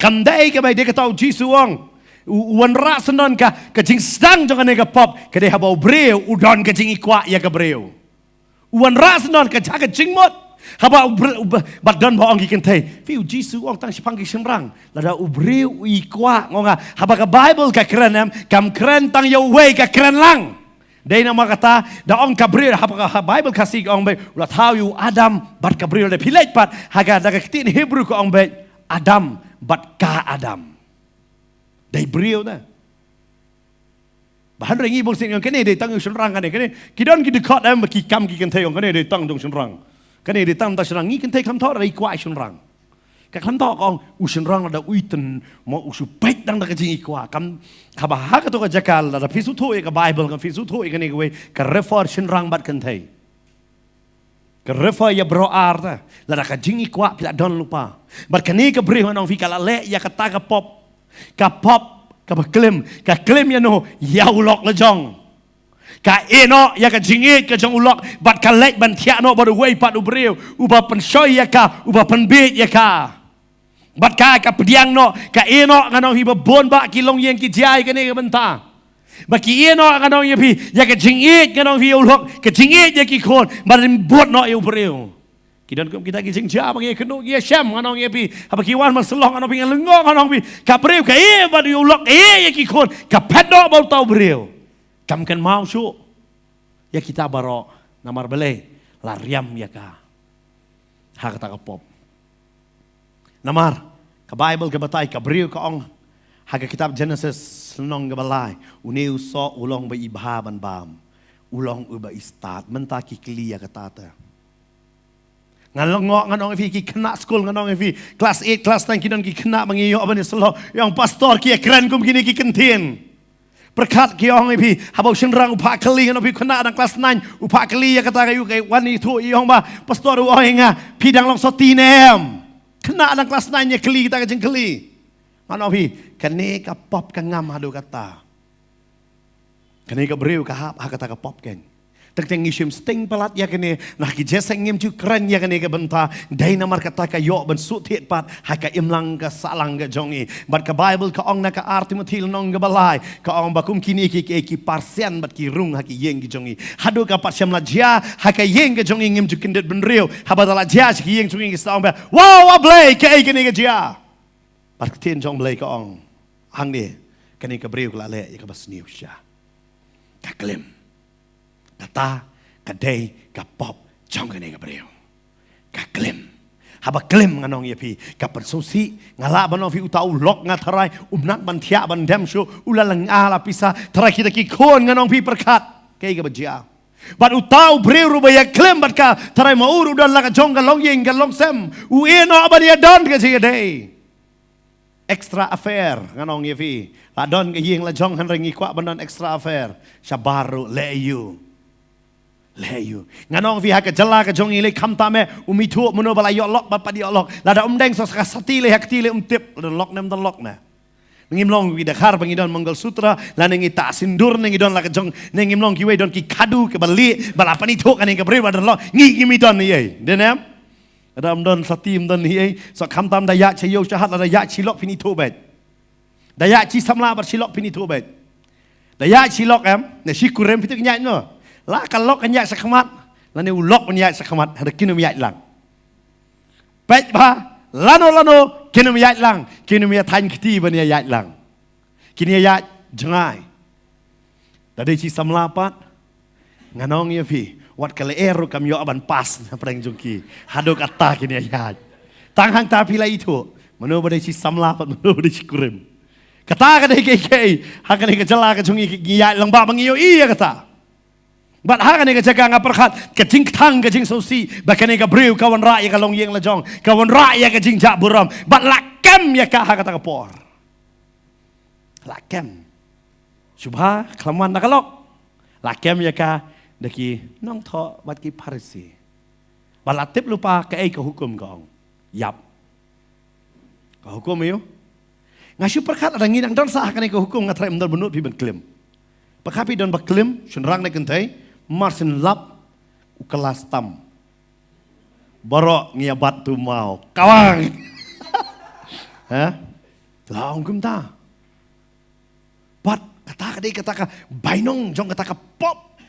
Kam dei kaba, dei kata u Jisu u ong, u, u wanrah syndon ka, ka jingsdang jong kane ka pop ka dei haba u briew u don ka jingïakwah ïa ka briew. U wanrah syndon ka jaka jingmut. Haba u bre-, u ba-, bad don ba ong ki kynthei, phi, u Jisu u ong tang shaphang ki shynrang. Lada u briew u ïakwah, nga ong nga, haba ka Baibl ka kren em, kam kren tang ïa uwei, ka kren lang. Dei namar kata da ong ka briew, haba ka, ha Baibl Khasi ka ong beit, u la thaw ïa u Adam bad ka briew. Lada phi leit pat ha ka, da ka ktien Hebru ka ong beit Adam bad ka Adam. Dei briew da. Ba hynrei ngi bun sien ong kane dei tang jong shynrang kane, kane. Ki don ki dkhot em ba ki kam ki kynthei ong kane dei tang jong shynrang. Kane dei tang da shynrang, ngi kynthei khlem thoh da i kwah shynrang. Ka khlem thoh ka ong u shynrang lada u ïeit mo u shu peit dang da ka jingïeit kwah. Kam, kaba ha kato ka jaka lada phi sngewthuh ïa ka Bible, kam phi sngewthuh ïa kane kawei, ka refer shynrang bad kynthei. Ka refer ïa baroh ar te, lada ka jingïeit kwah phi la don lypa. Bad kane ka briew ngan ong phi ka la leh ïa kata ka pop. Ka pop, kaba klim, ka klim ïa no, ïa u lok la jong. Ka ïeh noh ïa ka jingïeit ka jong u lok, bad ka leit ban thiah noh bad uwei pat u briew uba pynshoi ïa ka, uba pynbieit ïa ka. Bad ka, ka pdiang noh, ka ïeh noh, ngan ong phi ba bun bah ki longïing ki jia ïa kane ka bynta. Ba ki ïeh noh, ngan ong ïa phi, ïa ka jingïeit, ngan ong phi ïa u lok, ka jingïeit ïa ki khun, bad ym bud noh ïa u briew. Ki don kum kita ki jingjia ba ngi ïakynduh, ngi ïashem, ngan ong ïa phi. Haba ki wan ban sylloh, ngan ong phi, ngan lyngngoh, ngan ong phi, ka briew ka ïeh bad ïa u lok, ka ïeh ïa ki khun, ka phet noh bad uta u briew. Kam kynmaw shuh ïa kita baroh, namar balei, la riam ïa ka ha kata ka pop. Namar ka Bible ka batai, ka briew ka ong ha ka kitab Genesis lynnong kaba lai, une u soh u long ba i bha ban bam, u long uba i stad. Mynta ki kylli ïa kata te. Ngan lyngngoh, ngan ong ïa phi, ki khynnah skul, ngan ong ïa phi, klas eight, klas nine, ki don ki khynnah ba ngi ïoh ban ïasylloh, ïa ong pastor, ki ïakren kum kine ki kyntien. Pyrkhat, ki ong ïa phi, haba u shynrang u phah kylli, ngan ong ïa phi, khynnah dang klas nine, u phah kylli ïa kata ka ïuh, ka wan ïathuh, ïa ong ba pastor u ong ïa nga, phi dang long sati ne em? Khynnah dang klas nine ïa kylli kita ka jingkylli. Ngan ong ïa phi, kane ka pop ka ngam haduh katta. Kane ka briew ka hap ha kata ka pop, keiñ. Teng teng ngi shim sting palat ïa kane, na ki jingïaseng ngim ju kren ïa kane ka bynta, dei namar kata ka ïoh ban shu thied pat ha ka imlang ka sahlang ka jong ngi. Bad ka Bible ka ong na ka ar Timothi lynnong kaba lai, ka ong ba kum kine ki, ki, ki parsian bad ki rung ha ki ïing ki jong ngi. Haduh ka pat shym la jia ha ka ïing ka jong ngi, ngim ju kyndit bynriew. Haba da la jia sha ki ïing jong ngi, ki sa ong ba, wow, A Blei, kaei kane ka jia? Bad ka ktien jong Blei ka ong hangne, kane ka briew ka la leh ïa kaba sniew shisha. Ka klim. Kata ka dei ka pop jong kane ka briew. Ka klim. Haba klim, ngan ong ïa phi, ka pynsngewsih. Nga lah ban ong phi, uta u lok, nga tharai um nang ban thiah ban dem shuh, u la lynga la pisa. Tharai kita ki khun, ngan ong phi, pyrkhat kaei kaba jia. Bad uta u briew ruh ba ïa klim bad ka, tharai ma u ruh don la ka jong ka longïing ka longsem, u ïeh noh ban ïa don ka jingïadei. Extra affair, ngan ong ïa phi. La don ka ïing la jong, hynrei ngi kwah ban don extra affair. Shabar ruh, leh ïa u. Leh ïa u. Ngan ong ïa phi, ha ka jylla ka jong ngi lei khamtam eh, um ithuh mano ba la ïoh lok bad pat ïoh lok. Lada um deng sa ka sati lei ha kti lei um tip, la don lok ne em don lok ne. Ngim long ki dkhar ba ngi don Mangalsutra, lane ngi tah sindur ne ngi don la ka jong, ne ngim long kiwei don ki khadu kiba lieh, ba la pynithuh kane ka briew ba don lok, ngi, ngim don ei ei. Dei ne em? Lada um don sati, um don ei ei, sa khamtam da ïaid sha ïew sha hat, lada ïaid shi lok phin ithuh beit. Da ïaid shi samla bad shi lok phin ithuh beit. Da ïaid shi lok em, ne shi kurim, phi tip kin ïaid no. La ka lok kan ïaid sha khmat, lane u lok kan ïaid sha khmat, haduh kin ym ïaid lang. Peit bha, lano lano, kin ym ïaid lang, kin ym ïa thaiñ kti ban ïa ïaid lang. Kin ïa ïaid jngai. Da dei shi samla pat, ngan ong ïa phi, wat ka lyer ruh kam ïoh ban pass na pdeng jong ki. Haduh katta kin ïa ïaid. Tang hangta phi la ithuh mano ba dei shi samla pat, mano ba dei shi kurim. Kata ka dei kaei kaei ha kane ka jylla ka jong ngi, ngi ïaid lang ba ma ngi ïohi ïa kata. Bad ha kane ka jaka nga pyrkhat ka jingkthang ka jingsngewsih ba kane ka briew ka wanrah ïa ka longïing la jong, ka wanrah ïa ka jingjah burom, bad la kem ïa ka ha kata ka por. La kem. Shu bha khlem wan na ka lok. La kem ïa ka da ki nongthoh bad ki Pharisi. Bad la tip lypa kaei ka hukum ka ong. Ïap. Ka hukum aïu? Nga shu pyrkhat lada ngi dang don sah ha kane ka hukum, nga tharai ym don ba nud phi ban klim. Pyrkhat phi don ba klim, shynrang ne kynthei, mar shen lap u klas tam. Baroh ngi ïa bat tu maw. Kawang. Ha? La ong kumta. Bad kata ka dei kata ka bainong jong kata ka pop.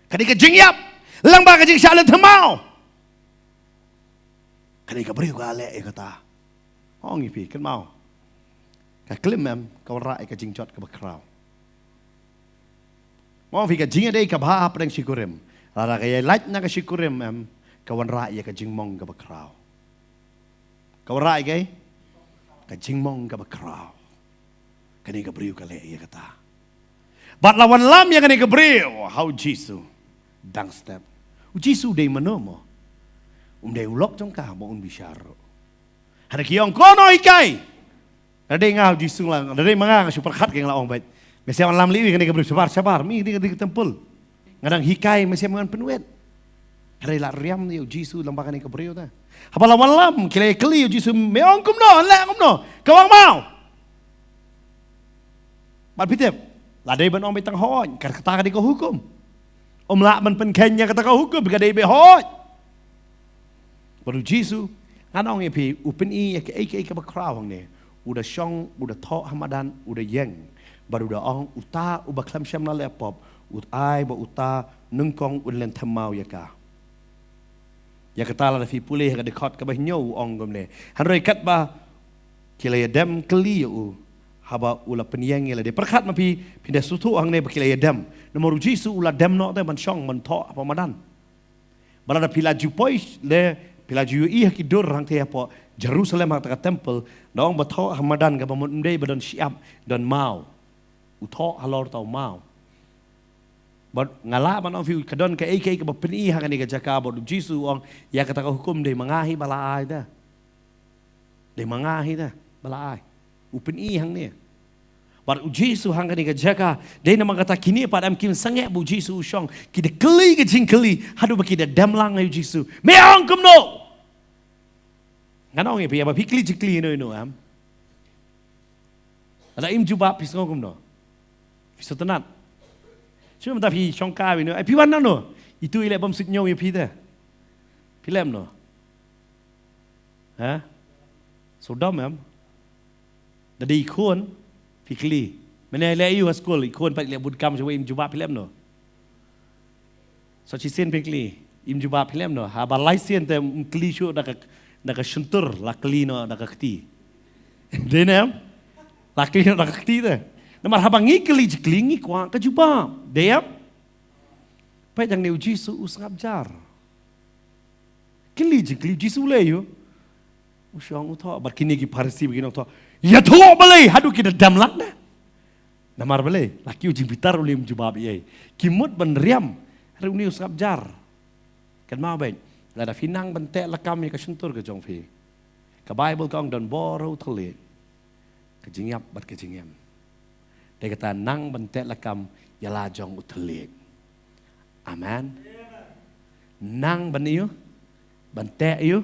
Ka dei ka jingïap. Lang ba ka jingshah lynti maw. Kane ka briew ka leh ïa kata. Ong ïa phi, kynmaw. Ka klim em, ka wanrah ïa ka jingjot kaba khraw. Ong ïa phi, ka jingïadei kaba ha pdeng shi kurim, lada ka ïalait na ka shi kurim em, ka wanrah ïa ka jingmong kaba khraw. Ka wanrah ïa ka, ka jingmong kaba khraw. Kane ka briew ka leh ïa kata. Bad la wanlam ïa kane ka briew ha u Jisu. Dang step. U Jisu dei mano mo? Um dei u lok jong ka ba un bishar ruh. Hana ki ong ko nonghikai. Nga dei nga u Jisu nga la, nga dei ma nga nga shu pyrkhat ki nga la ong beit. Me shem wan lam liwi kane ka briew shabar shabar. Mi kane ka dei ka temple. Nga dang hikai me shem ngan pynwit. Hynrei la riam ïa u Jisu lyngba kane ka briew te. Haba la wan lam ki la kylli ïa u Jisu me ong kumno, leh kumno. Ka wan maw. Bad phi tip, la dei ban ong beit tang hooid, ka kata ka dei ka hukum. Um lah ban pynkheiñ ïa kata ka hukum, ka dei beit hooid. Bad u Jisu, ngan ong ïa phi, u pyni ïa kaei kaei kaba khraw hangne. U da shong, u da thoh ha madan, u da ïeng. Bad u da ong, uta uba khlem shym la leh pop, u ai ba uta nyngkong un lynthem maw ïa ka. Ïa kata lada phi pule ha ka dkhot kaba hynñiew u ong kumne. Hynrei katba ki la ïadem kylli ïa u, haba u la pynïeng ïa lade. Pyrkhat ma phi, phin da sngewthuh hangne ba ki la ïadem. Namar u Jisu u la dem noh te ban shong ban thoh ha madan. Ba lada phi la ju poi leh, phi la ju ïohi ha ki dur hangtei hapoh Jerusalem ha kata ka temple, da ong ba thoh ha madan kaba mut ym dei ba don shyiap, don maw. U thoh halor uta u maw. Bad nga lah ban ong ïa phi ka don kaei kaei kaba pyni ha kane ka jaka bad u Jisu u ong ïa kata ka hukum dei ma nga hi ba la ai te. Dei ma nga hi te ba la ai. U pyni hangne. Bad u Jisu ha kane ka jaka dei namar kata kine pat em kim sangeh ba u Jisu u shong. Ki da kylli ka jingkylli haduh ba ki da dem lang ïa u Jisu. Me ong kumno. Ngan ong ïa phi, ïa ba phi kylli jingkylli ïa no ïa no em. Lada im jubab phi sngew kumno. Phi sngewtynnat. Shu mynta phi shongkai ïa no. Ai phi wan nangno. Itu i leh bym suidñiew ïa phi te. Phi leh kumno. Ha? Sngewdom em. Da dei i khun phi kylli. Mynne leh aïu ha skul, i khun pat leh bun kam shuwa im jubab phi leh kumno. Sa shisien phi kylli, im jubab phi leh kumno. Haba lai sien te ym kylli shuh da ka, da ka shyntur, la kylli noh da ka kti. Dei ne em? La kylli noh da ka kti te. Namar haba ngi kylli jingkylli ngi kwah ka jubab. Dei em? Peit hangne u Jisu u sngap jar. Kylli jingkylli u Jisu leh aïu. U shong u thoh, bad kine ki Pharisi bad ki nongthoh. Ïathuh balei haduh ki da dem lang ne. Namar balei, la kiew jingbitar u leh im jubab ei ei. Ki mut ban riam, hynrei une u sngap jar. Kynmaw beit, lada phi nang ban teh lakam ïa ka shyntur ka jong phi. Ka Baibl ka ong don bor ha u thylliej. Ka jingïap bad ka jingem. Dei kata nang ban teh lakam ïa la jong u thylliej. Amen. Nang ban ïoh, ban teh ïoh,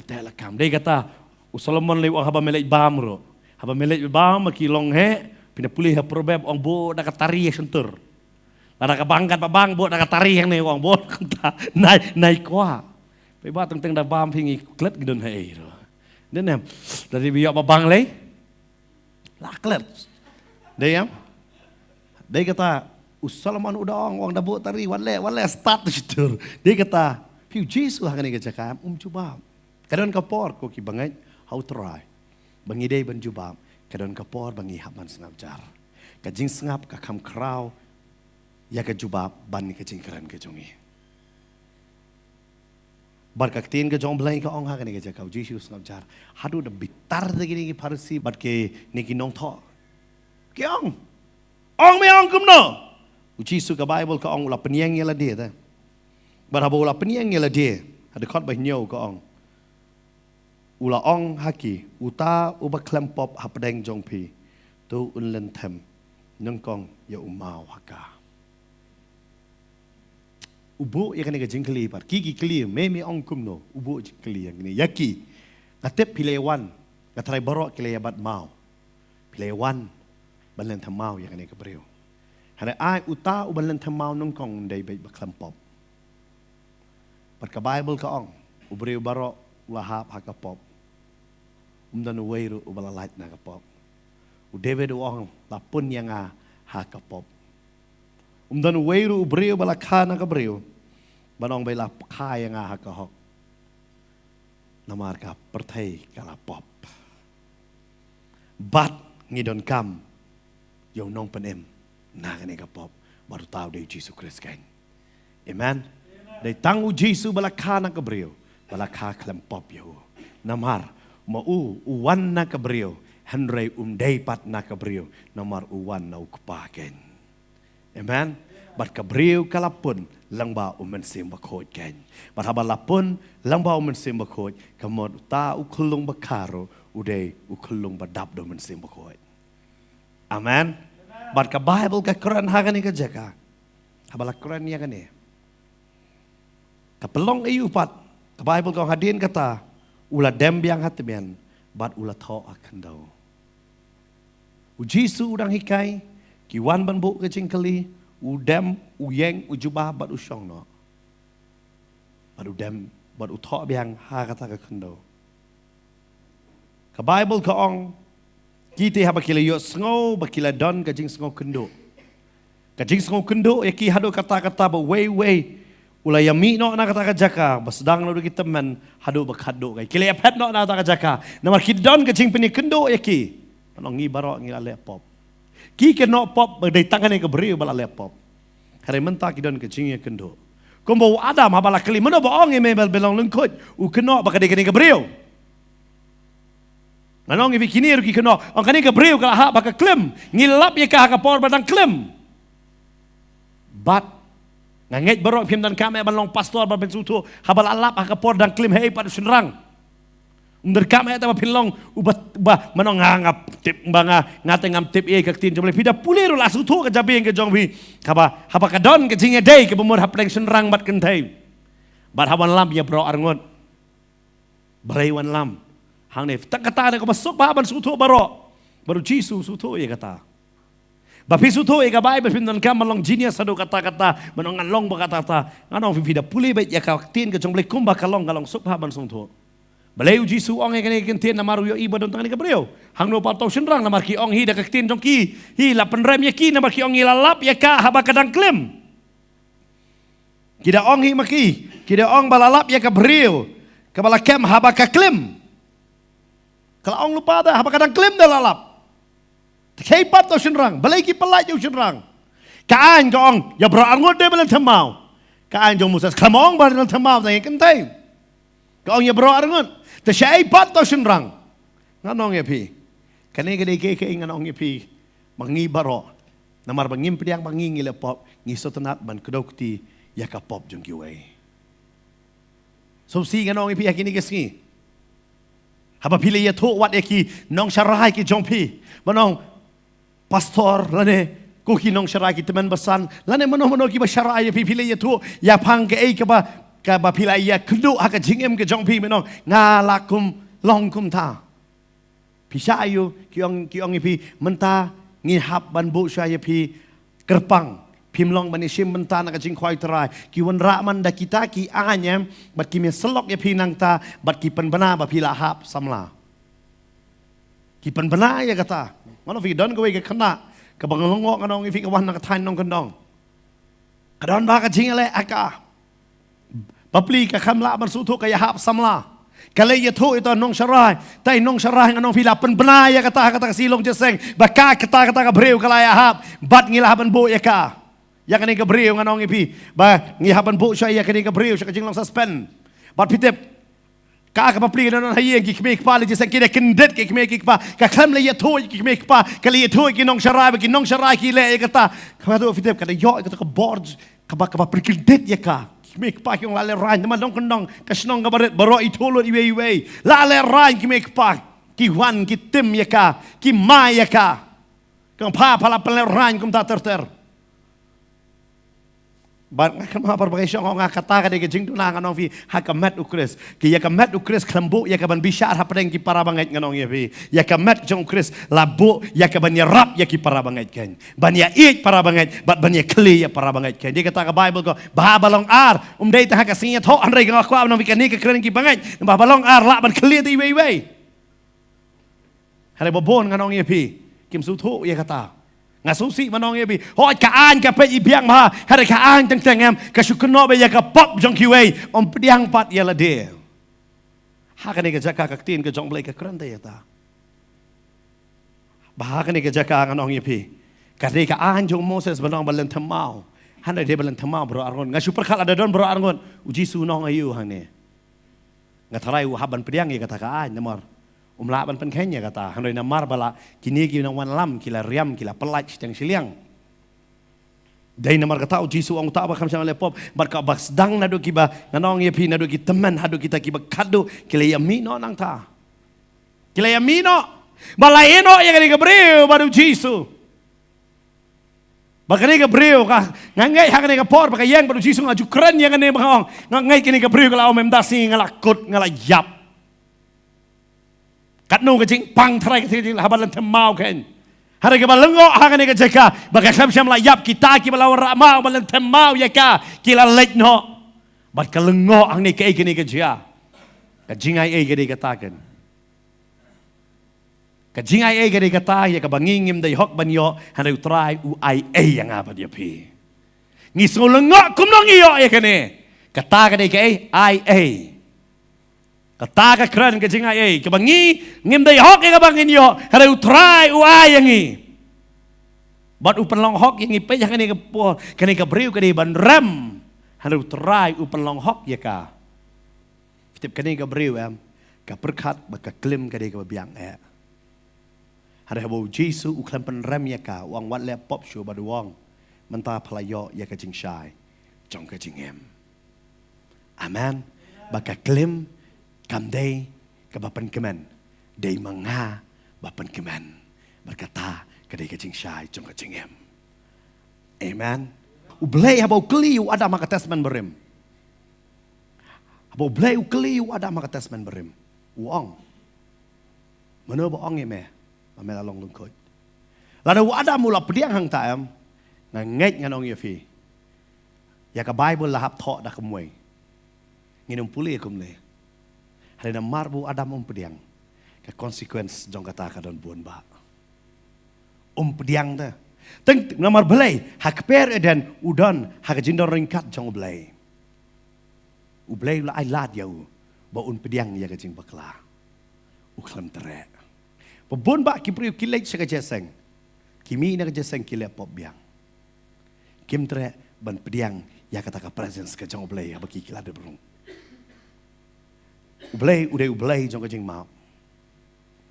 teh lakam. Dei kata u Solomon lei u ong haba me leit bam ruh. Haba me leit bam ma ki long heh, phin da pule ha Proverb ong buh da ka tari ha shyntur. Lada ka bang katba bang buh da ka tari hangne u ong buh da ka ta. Nai, nai kwah. Phi ba teng teng da bam phi ngi klet ki don ha ei ruh. Dei ne em, da dei ba ïoh ba bang lei. La klet. Dei em? Dei kata u Solomon u da ong, ong da buh tari, wan leh, wan leh start tu shitur. Dei kata phi u Jisu ha kane ka jaka em, um jubab. Ka don ka por ko ki bangeit ha u Trai. Ba ngi dei ban jubab, ka don ka por ba ngi hap ban sngap jar. Ka jingsngap ka kham khraw ïa ka jubab ban ka jingkren ka jong ngi. Bad ka ktien ka jong Blei ka ong ha kane ka jaka u Jisu u sngap jar. Haduh da bitar da kine ki Pharisi bad kine ki nongthoh. Ki ong. Ong me ong kumno. U Jisu ka Baibl ka ong u la pynïeng ïa lade te. Bad haba u la pynïeng ïa lade. Ha dkhot ba hynñiew ka ong. U la ong ha ki, uta uba khlem pop hapdeng jong phi. To un lynthem. Nyngkong ïa u maw ha ka. U buh ïa kane ka jingkylli pat. Ki ki kylli, me me ong kumno. U buh jingkylli ïa kine. Ïa ki. Nga tip phi la wan. Nga tharai baroh ki la ïa bat maw. Phi la wan ban lynthem maw ïa kane ka briew. Hynrei ai uta uban lynthem maw nyngkong um dei beit ba khlem pop. Bad ka Baibl ka ong, u briew baroh u la hap ha ka pop. Um don uwei ruh uba la lait na ka pop. U David u ong, la pun ïa nga ha ka pop. Um don uwei ruh u briew ba la kha na ka briew. Ban ong beit la kha ïa nga ha ka hok. Namar ka pyrthei ka la pop. Bad ngi donkam ïa u nongpynim na kane ka pop bad uta u dei u Jisu Khrist keiñ. Amen. Dei tang u Jisu ba la kha na ka briew ba la kha khlem pop ïa u. Namar ma u u wan na ka briew hynrei um dei pat na ka briew namar u wan na u Kpa keiñ. Amen. Bad ka briew ka la pun lyngba u Mynsiem Bakhuid keiñ. Bad haba la pun lyngba u Mynsiem Bakhuid, ka mut uta u khyllung ba kha ruh u dei u khyllung ba dap da u Mynsiem Bakhuid. Amen. Bad ka Baibl ka kren ha kane ka jaka. Haba la kren ïa kane, ka pynlong aïu pat? Ka Baibl ka ong hadien kata, u la dem biang ha tymmen bad u la thoh ha khyndew. U Jisu u dang hikai, ki wan ban buh ka jingkylli, u dem, u ïeng, u jubab bad u shong noh. Bad u dem, bad u thoh biang ha kata ka khyndew. Ka Baibl ka ong, kita haba ki la ïohsngew ba ki la don ka jingsngew kynduh. Ka jingsngew kynduh ïa ki haduh katta katta ba uwei uwei u la ïamih noh na kata ka jaka ba sdang noh da ki tymmen haduh ba khatduh kai. Ki la ïaphet noh na kata ka jaka. Namar ki don ka jingpynïakynduh ïa ki. Ngan ong ngi baroh ngi la leh pop. Ki kynnoh pop ba dei tang kane ka briew ba la leh pop. Hynrei mynta ki don ka jingïakynduh. Kumba u Adam haba la kylli, mano ba ong ïa me ba long lyngkhuid? U kynnoh ba ka dei kane ka briew. Ngan ong ïa phi, kine ruh ki kynnoh, ong kane ka briew ka la hap ha ka klim. Ngi lap ïa ka ha ka por ba dang klim. Bad nga ngeit baroh phim donkam eh ban long pastor ban pynsngewthuh haba la lap ha ka por dang klim haei pat u shynrang. Ym donkam eh te ba phin long uba, ba, mano nga, nga tip ba nga, nga te ngam tip ïa ka ktien jong U Blei. Phi da pule ruh la sngewthuh ka jabieng ka jong phi. Haba, haba ka don ka jingïadei kaba mut hapdeng shynrang bad kynthei. Bad ha wanlam ïa baroh arngut. Balei wanlam? Hangne, tang kata ne kaba suk bha ban sngewthuh baroh. Bad u Jisu u sngewthuh ïa kata. Ba phi sngewthuh ïa ka Baibl phim donkam ban long genius haduh katta katta, ban ong ngan long ba katta katta. Ngan ong phi, phi da pule beit ïa ka ktien ka jong U Blei kumba ka long, ka long suk bha ban sngewthuh. Balei u Jisu u ong ïa kane ka ktien? Namar u ïohi ba don tang kane ka briew. Hangno pat u shynrang? Namar ki ong hi da ka ktien jong ki, hi la pynrem ïa ki, namar ki ong ngi la lap ïa ka haba ka dang klim. Ki da ong hi ma ki, ki da ong ba la lap ïa ka briew kaba la kem haba ka klim. Ka la ong lypa da haba ka dang klim da la lap. Te khie pat u shynrang, balei ki pyllait ïa u shynrang? Ka aiñ ka ong ïa baroh arngut dei ban lynthem maw. Ka aiñ jong u Moses kam ong ba lynthem maw tang ïa kynthei. Ka ong ïa baroh arngut. Te shaei pat u shynrang? Ngan ong ïa phi, kane ka dei kaei kaei ngan ong ïa phi, ba ngi baroh, namar ba ngim pdiang ba ngi ngi leh pop, ngi sngewtynnat ban kdew kti ïa ka pop jong kiwei. Sngewsih ngan ong ïa phi ha kine ki sngi. Haba phi la ïathuh wat ïa ki nongsharai ki jong phi, ban ong pastor lane ko ki nongsharai ki tymmen basan lane mano mano kiba sharai ïa phi, phi la ïathuh ïa phang kaei kaba, kaba phi la ïakynduh ha ka jingim ka jong phi, ban ong nga la kum, long kumta. Phi shah aiu? Ki ong, ki ong ïa phi, mynta ngi hap ban buh shuwa ïa phi kyrpang. Phim long ban ïashim bynta na ka jingkhawai U Trai. Ki wanrah man da kita ki aiñ, em, bad ki mih syllok ïa phi nangta, bad ki pynbna ba phi la hap samla. Ki pynbna ïa kata. Ngan ong ïa phi, don kawei ka khynnah kaba nga lyngngoh, ngan ong ïa phi, ka wan na ka thaiñ nongkyndong. Ka don bha ka jingïaleh ha ka. Bapli ka kham lah ban sngewthuh, ka ïahap samla. Ka leit ïathuh ïa uta u nongsharai. Uta u nongsharai, ngan ong ïa phi, la pynbna ïa kata ha kata ka sih long jingïaseng ba ka, kata, kata ka briew ka la ïahap. Bad ngi lah ban buh ïa ka. Ïa kane ka briew ngan ong ïa phi ba ngi hap ban buh shuwa ïa kane ka briew sha ka jinglong suspend. Bad phi tip, ka, ka bapli ka don ha ïing, ki kmie ki kpa la jingïaseng, ki da kyndit ki kmie ki kpa. Ka khlem la ïathuh ïa ki kmie ki kpa, ka la ïathuh ïa ki nongsharai, ba ki nongsharai ki leh ïa kata. Ka, phi tip, ka da ïoh ïa kata ka bor kaba, kaba pynkyndit ïa ka. Ki kmie ki kpa ki ong la lehraiñ, namar nongkyndong, ka shnong kaba rit, baroh ithuh lut iwei iwei. La lehraiñ ki kmie ki kpa. Ki wan ki tim ïa ka, ki mai ïa ka. Ka ong pha, pha la pynlehraiñ kumta ter ter. Bad nga kynmaw, para bangeit, shong, ong nga, kata ka dei ka jingduna, ngan ong ïa phi, ha ka met U Khrist. Ki, ïa ka met U Khrist khlem buh ïa ka ban bishar hapdeng ki para bangeit, ngan ong ïa phi. Ïa ka met jong U Khrist la buh ïa ka ban ïarap ïa ki para bangeit keiñ, ban ïaieit para bangeit bad ban ïakhlieh ïa para bangeit keiñ. Dei kata ka Baibl ka ong ba haba long ar, ym dei tang ha ka sngi ïathuh, hynrei nga kwah ban ong ïa phi, kane ka kren ki bangeit, ba haba long ar lah ban khlieh da iwei iwei. Hynrei ba bun, ngan ong ïa phi, kim sngewthuh ïa kata. Nga sngewsih ban ong ïa phi, hooid ka aiñ ka peit i biang bha, hynrei ka aiñ teng teng, em, ka shu kynnoh beit ïa ka pop jong kiwei, ym pdiang pat ïa lade. Ha kane ka jaka ka ktien ka jong U Blei ka kren te ïa kata. Ba ha kane ka jaka ngan ong ïa phi, ka dei ka aiñ jong u Moses ban ong ba lynthem maw. Hynrei dei ba lynthem maw baroh arngut. Nga shu pyrkhat lada don baroh arngut, U Jisu un ong aïu hangne? Nga tharai u hap ban pdiang ïa kata ka aiñ, namar um lah ban pynkheiñ ïa kata. Hynrei namar ba la kine ki nongwanlam ki la riam, ki la pyllait shiteng shiliang. Dei namar kata u Jisu u ong, uta ba kham shym la leh pop bad kaba sdang naduh kiba, ngan ong ïa phi, naduh ki tymmen haduh kita kiba khatduh, ki la ïa mih noh nangta. Ki la ïa mih noh. Ba la ïeh noh ïa kane ka briew bad u Jisu. Ba kane ka briew ka, nga ngeit ha kane ka por ba ka ïeng bad u Jisu, nga ju kren ïa kane ba nga ong, nga ngeit kane ka briew ka la ong, mynta sngi nga la kut, nga la ïap. Katno ka jingpang tharai ka jing haba lynthem maw kein. Hynrei kaba lyngngoh ha kane ka jaka ba ka khlem shym la ïap, kita kiba la wanrah maw ba lynthem maw ïa ka, ki la leit noh. Bad ka lyngngoh hangne kaei kane ka jia. Ka jingai ei ka dei kata kein. Ka jingai ei ka dei kata, ïa kaba ngi ngim dei hok ban ïoh, hynrei u Trai u ai ei ïa nga bad ïa phi. Ngi sngew lyngngoh kumno ngi ïoh ïa kane. Kata ka dei kaei, ai ei. Kata ka kren ka jingai ei, kaba ngi ngim dei hok ïa kaba ngin ïoh, hynrei u Trai u ai ïa ngi. Bad u pynlong hok ïa ngi peit ha kane ka por, kane ka briew ka dei ban rem. Hynrei u Trai u pynlong hok ïa ka. Phi tip kane ka briew em, ka pyrkhat ba ka klim ka dei kaba biang eh. Hynrei haba u Jisu u khlem pynrem ïa ka, u ong wat leh pop shuh bad u ong, mynta pha la ïoh ïa ka jingshai jong ka jingim. Amen. Ba ka klim kam dei kaba pynkmen, dei ma nga ba pynkmen. Bad kata ka dei ka jingshai jong ka jingim. Amen. U Blei haba u kylli u Adam ha ka testament barim. Haba u Blei u kylli u Adam ha ka testament barim, u ong, mano ba ong ïa me ba me la long lyngkhuid? Lada u Adam u la pdiang hangta em, nga ngeit ngan ong ïa phi, ïa ka Baibl la hap thoh da kumwei. Ngin ym pule kumne. Hynrei namar ba u Adam um pdiang, ka consequence jong kata ka don bun bah. Um pdiang te. Teng namar balei, ha kper Eden u don ha ka jingdon ryngkat jong u Blei. U Blei u la ai lad ïa u ba un pdiang ïa ka jingbakla. U khlem treh. Ba bun bah ki briew ki leit sha ka jingïaseng, ki mih na ka jingïaseng, ki leh pop biang. Kim treh ban pdiang ïa kata ka presence ka jong u Blei haba ki, ki la dep rung. U Blei u dei u Blei jong ka jingmap.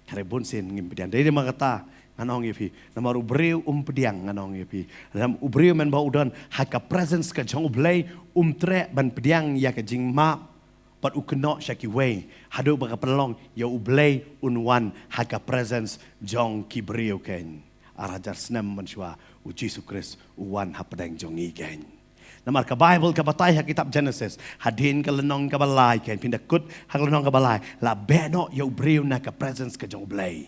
Hynrei bun sien ngim pdiang. Dei, dei namar kata ngan ong ïa phi, namar u briew um pdiang, ngan ong ïa phi. Namar u briew mynba u don ha ka presence ka jong u Blei, um treh ban pdiang ïa ka jingmap bad u kynnoh sha kiwei, haduh ba ka pynlong ïa u Blei un wan ha ka presence jong ki briew kein. Ar hajar snem mynshuwa u Jisu Khrist u wan hapdeng jong ngi kein. Namar ka Baibl ka batai ha kitab Genesis, hadien ka lynnong kaba lai kein, phin da kut ha ka lynnong kaba lai, la beh noh ïa u briew na ka presence ka jong u Blei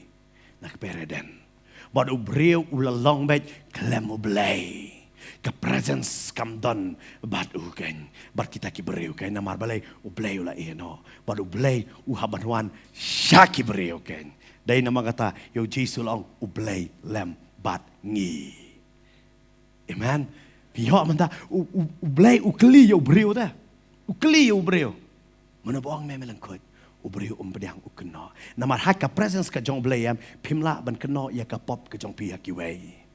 na kper Eden. Bad u briew u la long beit khlem u Blei. Ka presence kam don bad u kein, bad kita ki briew kein. Namar balei? U Blei u la ïeh noh. Bad u Blei u hap ban wan sha ki briew kein. Dei namar kata ïa u Jisu la ong, u Blei lem bad ngi. Amen. Phi ïoh mynta, u, u, u Blei u kylli ïa u briew te. U kylli ïa u briew, mano ba ong me me lyngkhuid? U briew um pdiang, u kynnoh. Namar ha ka presence ka jong u Blei em, phim lah ban kynnoh ïa ka pop ka jong phi ha kiwei.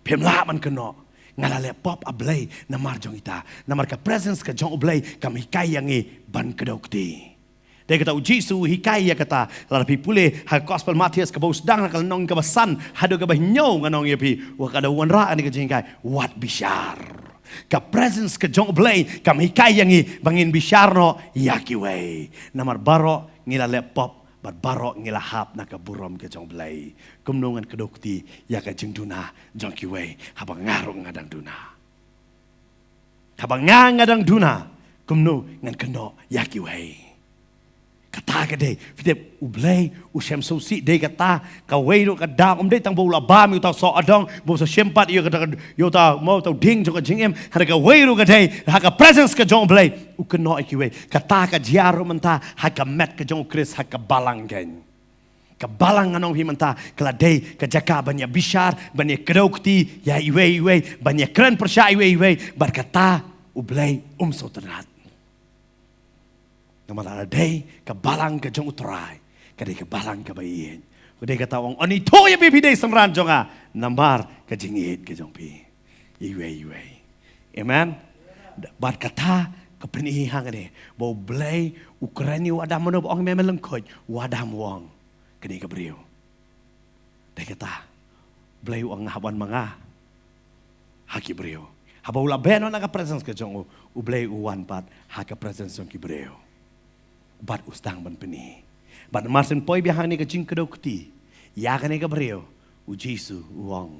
Phim lah ban kynnoh, nga la leh pop, A Blei, namar jong ita. Namar ka presence ka jong u Blei kam hikai ïa ngi ban kdew kti. Dei kata u Jisu u hikai ïa kata. Lada phi pule ha Gospel Mathaios kaba u sdang, ha ka lynnong kaba san haduh kaba hynñiew, ngan ong ïa phi, wat ka dei u wanrah kane ka jinghikai, wat bishar. Ka presence ka jong u Blei kam hikai ïa ngi ba ngin bishar noh ïa kiwei. Namar baroh ngi la leh pop bad baroh ngi la hap na ka burom ka jong u Blei. Kumno ngan kdew kti ïa ka jingduna jong kiwei haba nga ruh nga dang duna? Haba nga nga dang duna, kumno ngan kynnoh ïa kiwei? Kata ka dei, phi tip, u Blei u shem sngewsih. Dei kata kawei ruh ka daw, ym dei tang ba u la bam ïa uta u soh adong, ba u sa shim pat ïa kata, ïa uta, mo, uta u dieng jong ka jingim. Hynrei kawei ruh ka dei ha ka presence ka jong u Blei, u kynnoh ïa kiwei. Kata ka jia ruh mynta ha ka met ka jong u Khrist ha ka balang kein. Ka balang, ngan ong ïa phi mynta, ka la dei ka jaka ban ïa bishar, ban ïa kdew kti ïa iwei iwei, ban ïa kren pyrshah iwei iwei. Bad kata u Blei um sngewtynnat. Namar lada dei ka balang ka jong u Trai, ka dei ka balang kaba ïeit. Ka dei kata u ong, "Ïathuh ïa phi, phi dei synran jong nga namar ka jingïeit ka jong phi ïa iwei iwei." Amen. Bad kata ka pyni hangne ba u Blei u kren ïa u Adam, mano ba ong me me lyngkhuid? U Adam u ong, kane ka briew. Dei kata u Blei u ong, hap wan ma nga. ha ki briew. Haba u la beh noh na ka presence ka jong u, U Blei u wan pat ha ka presence jong ki briew. Bad u sdang ban pyni. Bad mar shen poi biang hangne ka jingkdew kti ïa kane ka briew, U Jisu u ong,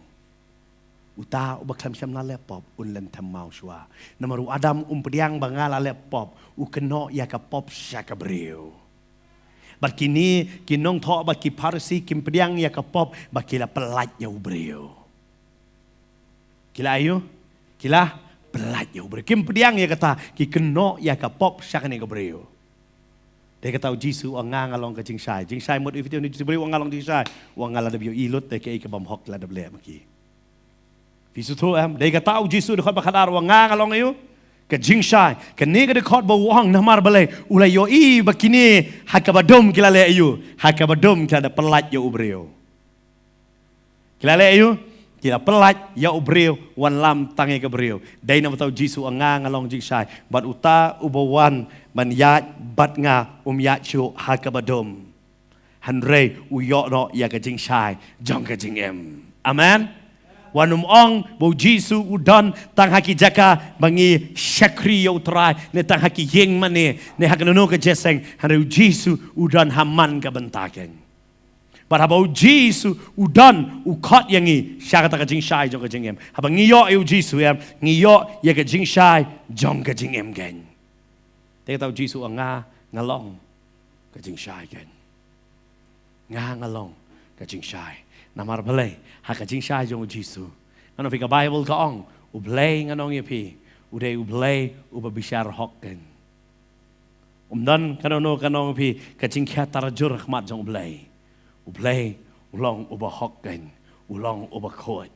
uta uba khlem shym la leh pop un lynthem maw shuwa. Namar u Adam um pdiang ba nga la leh pop, u kynnoh ïa ka pop sha ka briew. Bad kine ki nongthoh bad ki Pharisi kim pdiang ïa ka pop, ba ki la pyllait ïa u briew. Ki la ïoh, ki la pyllait ïa u briew. Kim pdiang ïa kata, ki kynnoh ïa ka pop sha kane ka briew. Dei kata U Jisu u ong nga nga long ka jingshai. Jingshai mut ïa phi te, une U Jisu briew u ong nga long jingshai. U ong nga la dep ïohi lut, dei kaei kaba ym hok la dep leh ma ki. Phi sngewthuh em, dei kata U Jisu dkhot ba khatar u ong nga nga long ïa u ka jingshai. Kane ka dkhot ba u ong namar balei, u la ïohi ba kine ha kaba dum ki la leh ïa u, ha kaba dum ki la da pyllait ïa u briew. Ki la leh ïa u, ki la pyllait ïa u briew, wanlam tang ïa ka briew. Dei namar kata U Jisu u ong nga nga long jingshai. Bad uta uba wan ban ïaid bad nga um ïaid shuh ha kaba dum. Hynrei u ïoh noh ïa ka jingshai jong ka jingim. Amen. Wat nym ong ba U Jisu u don tang ha ki jaka ba ngi shakri ïa U Trai, ne tang ha ki ïing mane, ne ha kano kano ka jingïaseng, hynrei U Jisu u don ha man ka bynta keiñ. Bad haba U Jisu u don, u khot ïa ngi sha kata ka jingshai jong ka jingim. Haba ngi ïoh ïa U Jisu em, ngi ïoh ïa ka jingshai jong ka jingim keiñ. Te kata U Jisu u ong nga nga long ka jingshai keiñ. Nga nga long ka jingshai. Namar balei, ha ka jingshai jong U Jisu, ngan ong ïa phi, ka Baibl ka ong, U Blei ngan ong ïa phi, u dei U Blei uba bishar hok keiñ. Um don kano kano, ngan ong ïa phi, ka jingkhia tarajur ha khmat jong U Blei. U Blei u long uba hok keiñ, u long uba khuid.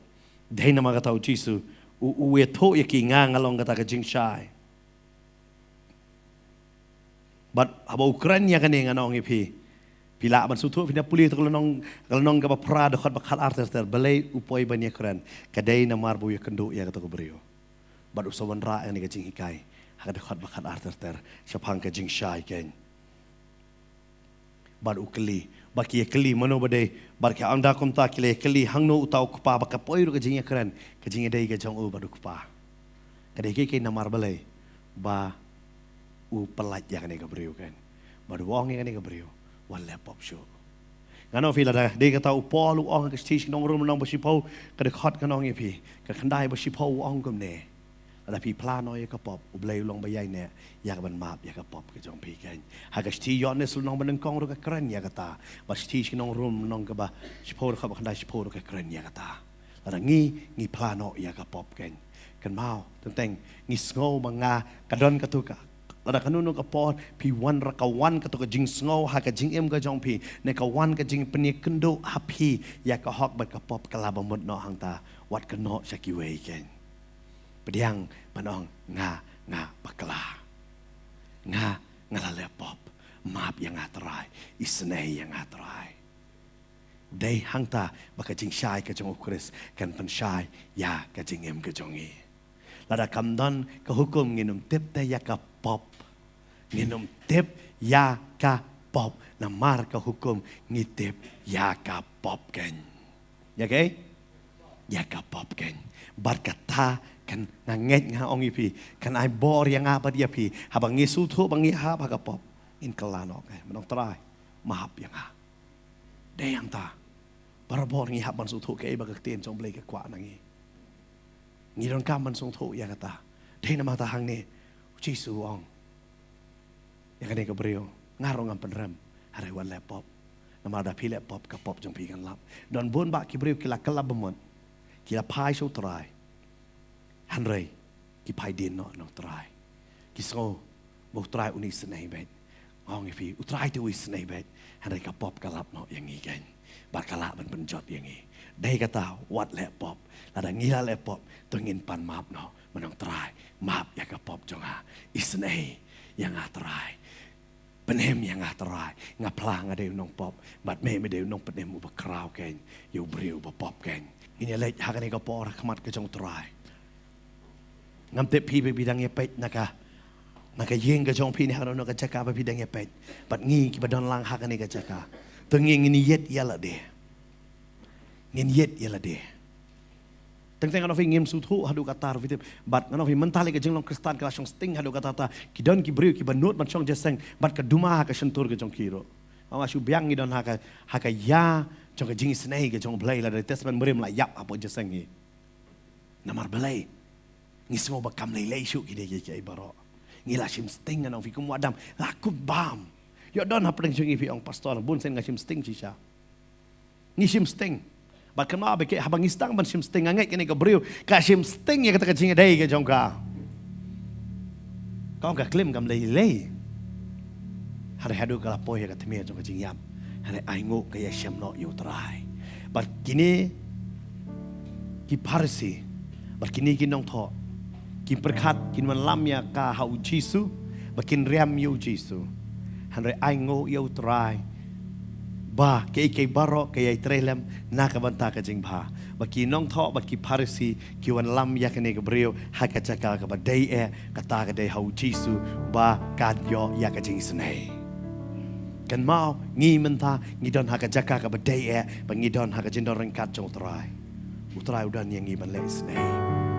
Dei namar kata U Jisu u, u ïathuh ïa ki, nga nga long kata ka jingshai. Bad haba u kren ïa kane, ngan ong ïa phi, phi lah ban sngewthuh, phin ïa pule ïa ka lynnong, ka lynnong kaba phra, dkhot ba khatar ter ter, balei u poi ban ïa kren. Ka dei namar ba u ïakynduh ïa kata ka briew. Bad u sa wanrah ïa kane ka jinghikai ha ka dkhot ba khatar ter ter shaphang ka jingshai keiñ. Bad u kylli, bad ki ïa kylli mano ba dei, bad ki ong da kumta, ki la ïa kylli hangno uta u kpa, ba ka poi ruh ka jingïakren, ka jingïadei ka jong u bad u kpa. Ka dei keiñ keiñ namar balei ba u pyllait ïa kane ka briew keiñ. Bad u ong ïa kane ka briew, wat leh pop shuh. Ngan ong ïa phi, lada dei kata u Paul u ong ha ka shithi sha ki nong Rom lynnong ba shiphew, ka dkhot, ngan ong ïa phi, ka khyndai ba shiphew, u ong kumne. Lada phi phla noh ïa ka pop, U Blei u long ba ïaineh ïa ka ban map ïa ka pop ka jong phi keiñ. Ha ka shithi Ïoannis lynnong ba nyngkong ruh ka kren ïa kata. Bad shithi sha ki nong Rom lynnong kaba shiphew, dkhot ba khyndai, shiphew ruh ka kren ïa kata. Lada ngi, ngi phla noh ïa ka pop keiñ, kynmaw, teng teng ngi sngew ba nga, ka don kato ka, lada kano kano ka por phi wanrah, ka wan kato ka jingsngew ha ka jingim ka jong phi, ne ka wan ka jingpynkynduh ha phi ïa ka hok bad ka pop, ka la ba mut noh hangta, wat kynnoh sha kiwei keiñ. Pdiang ban ong, nga, nga bakla. Nga, nga la leh pop. Map ïa nga Trai. Isynei ïa nga Trai. Dei hangta ba ka jingshai ka jong U Khrist kan pynshai ïa ka jingim ka jong ngi. Lada kam don ka hukum, ngin ym tip te ïa ka pop. Ngin ym tip ïa ka pop. Namar ka hukum, ngi tip ïa ka pop keiñ. Ïa kaei? Ïa ka pop keiñ. Bad kata kan, nga ngeit, nga ong ïa phi, kan ai bor ïa nga bad ïa phi. Haba ngi sngewthuh ba ngi hap ha ka pop, ngin kylla noh keiñ, ban ong, Trai, map ïa nga. Dei hangta. Barabor ngi hap ban sngewthuh kaei ba ka ktien jong U Blei ka kwah na ngi. Ngi donkam ban sngewthuh ïa kata. Dei namar kata hangne U Jisu u ong ïa kane ka briew, nga ruh ngam pynrem, hynrei wat leh pop. Namar lada phi leh pop, ka pop jong phi kan lap. Don bun bah ki briew ki la kylla ba mut, ki la phai sha U Trai, hynrei ki phai dien noh na U Trai. Ki sngew ba U Trai un isynei beit. Nga ong ïa phi, U Trai te u isynei beit, hynrei ka pop ka lap noh ïa ngi keiñ. Bad ka lah ban pynjot ïa ngi. Dei kata, wat leh pop. Lada ngi la leh pop, to ngin pan map noh, ban ong, Trai, map ïa ka pop jong nga. Isynei ïa nga Trai. Pynim ïa nga Trai. Nga phla nga dei u nongpop, bad me, me dei u nongpynim uba khraw keiñ ïa u briew uba pop keiñ. Ngin ïa leit ha kane ka por ha khmat ka jong U Trai. Ngam tip phi ba phi dang ïa peit na ka, na ka ïing ka jong phi, ne ha kano kano ka jaka ba phi dang ïa peit. Bad ngi kiba don lang ha kane ka jaka, to ngi ngin ïit ïa lade. Ngin ïit ïa lade. Teng teng ngan ong phi ngim sngewthuh haduh katta ruh phi tip. Bad ngan ong phi mynta lei ka jinglong Khristan ka la shong sting haduh katta katta. Ki don ki briew kiba nud ban shong jingïaseng. Bad ka duma ha ka shyntur ka jong ki ruh. Nga shu biang ngi don ha ka, ha ka ïa jong ka jingisynei ka jong U Blei lada Testament Barim la ïap hapoh jingïaseng hi. Namar balei? Ngi sngew ba kam lei lei shuh kine kiei kiei baroh. Ngi la shim sting, ngan ong phi, kum u Adam, la kum bam. Ïoh don hapdeng jong ngi phi ong, pastor, bun sien nga shim sting shisha. Ngi shim sting. Bad kynmaw ba ki, haba ngi sdang ban shim sting, nga ngeit kane ka briew ka shim sting ïa kata ka jingïadei ka jong ka. Ka ong ka klim kam lei lei. Hynrei haduh ka la poi ïa ka tmier jong ka jingïap. Hynrei ai nguh ka ïashem noh ïa U Trai. Bad kine ki Pharisi, bad kine ki nongthoh, ki pyrkhat kin wallam ïa ka ha U Jisu, ba kin riam ïa U Jisu. Hynrei ai nguh ïa U Trai ba kiei kiei baroh ka ïai trei lem na ka bynta ka jingbha. Ba ki nongthoh bad ki Pharisi ki wallam ïa kane ka briew ha ka jaka kaba dei eh, kata ka dei ha U Jisu ba kan ïoh ïa ka jingisynei. Kynmaw, ngi mynta ngi don ha ka jaka kaba dei eh, ba ngi don ha ka jingdon ryngkat jong U Trai. U Trai u don ïa ngi ban leh isynei.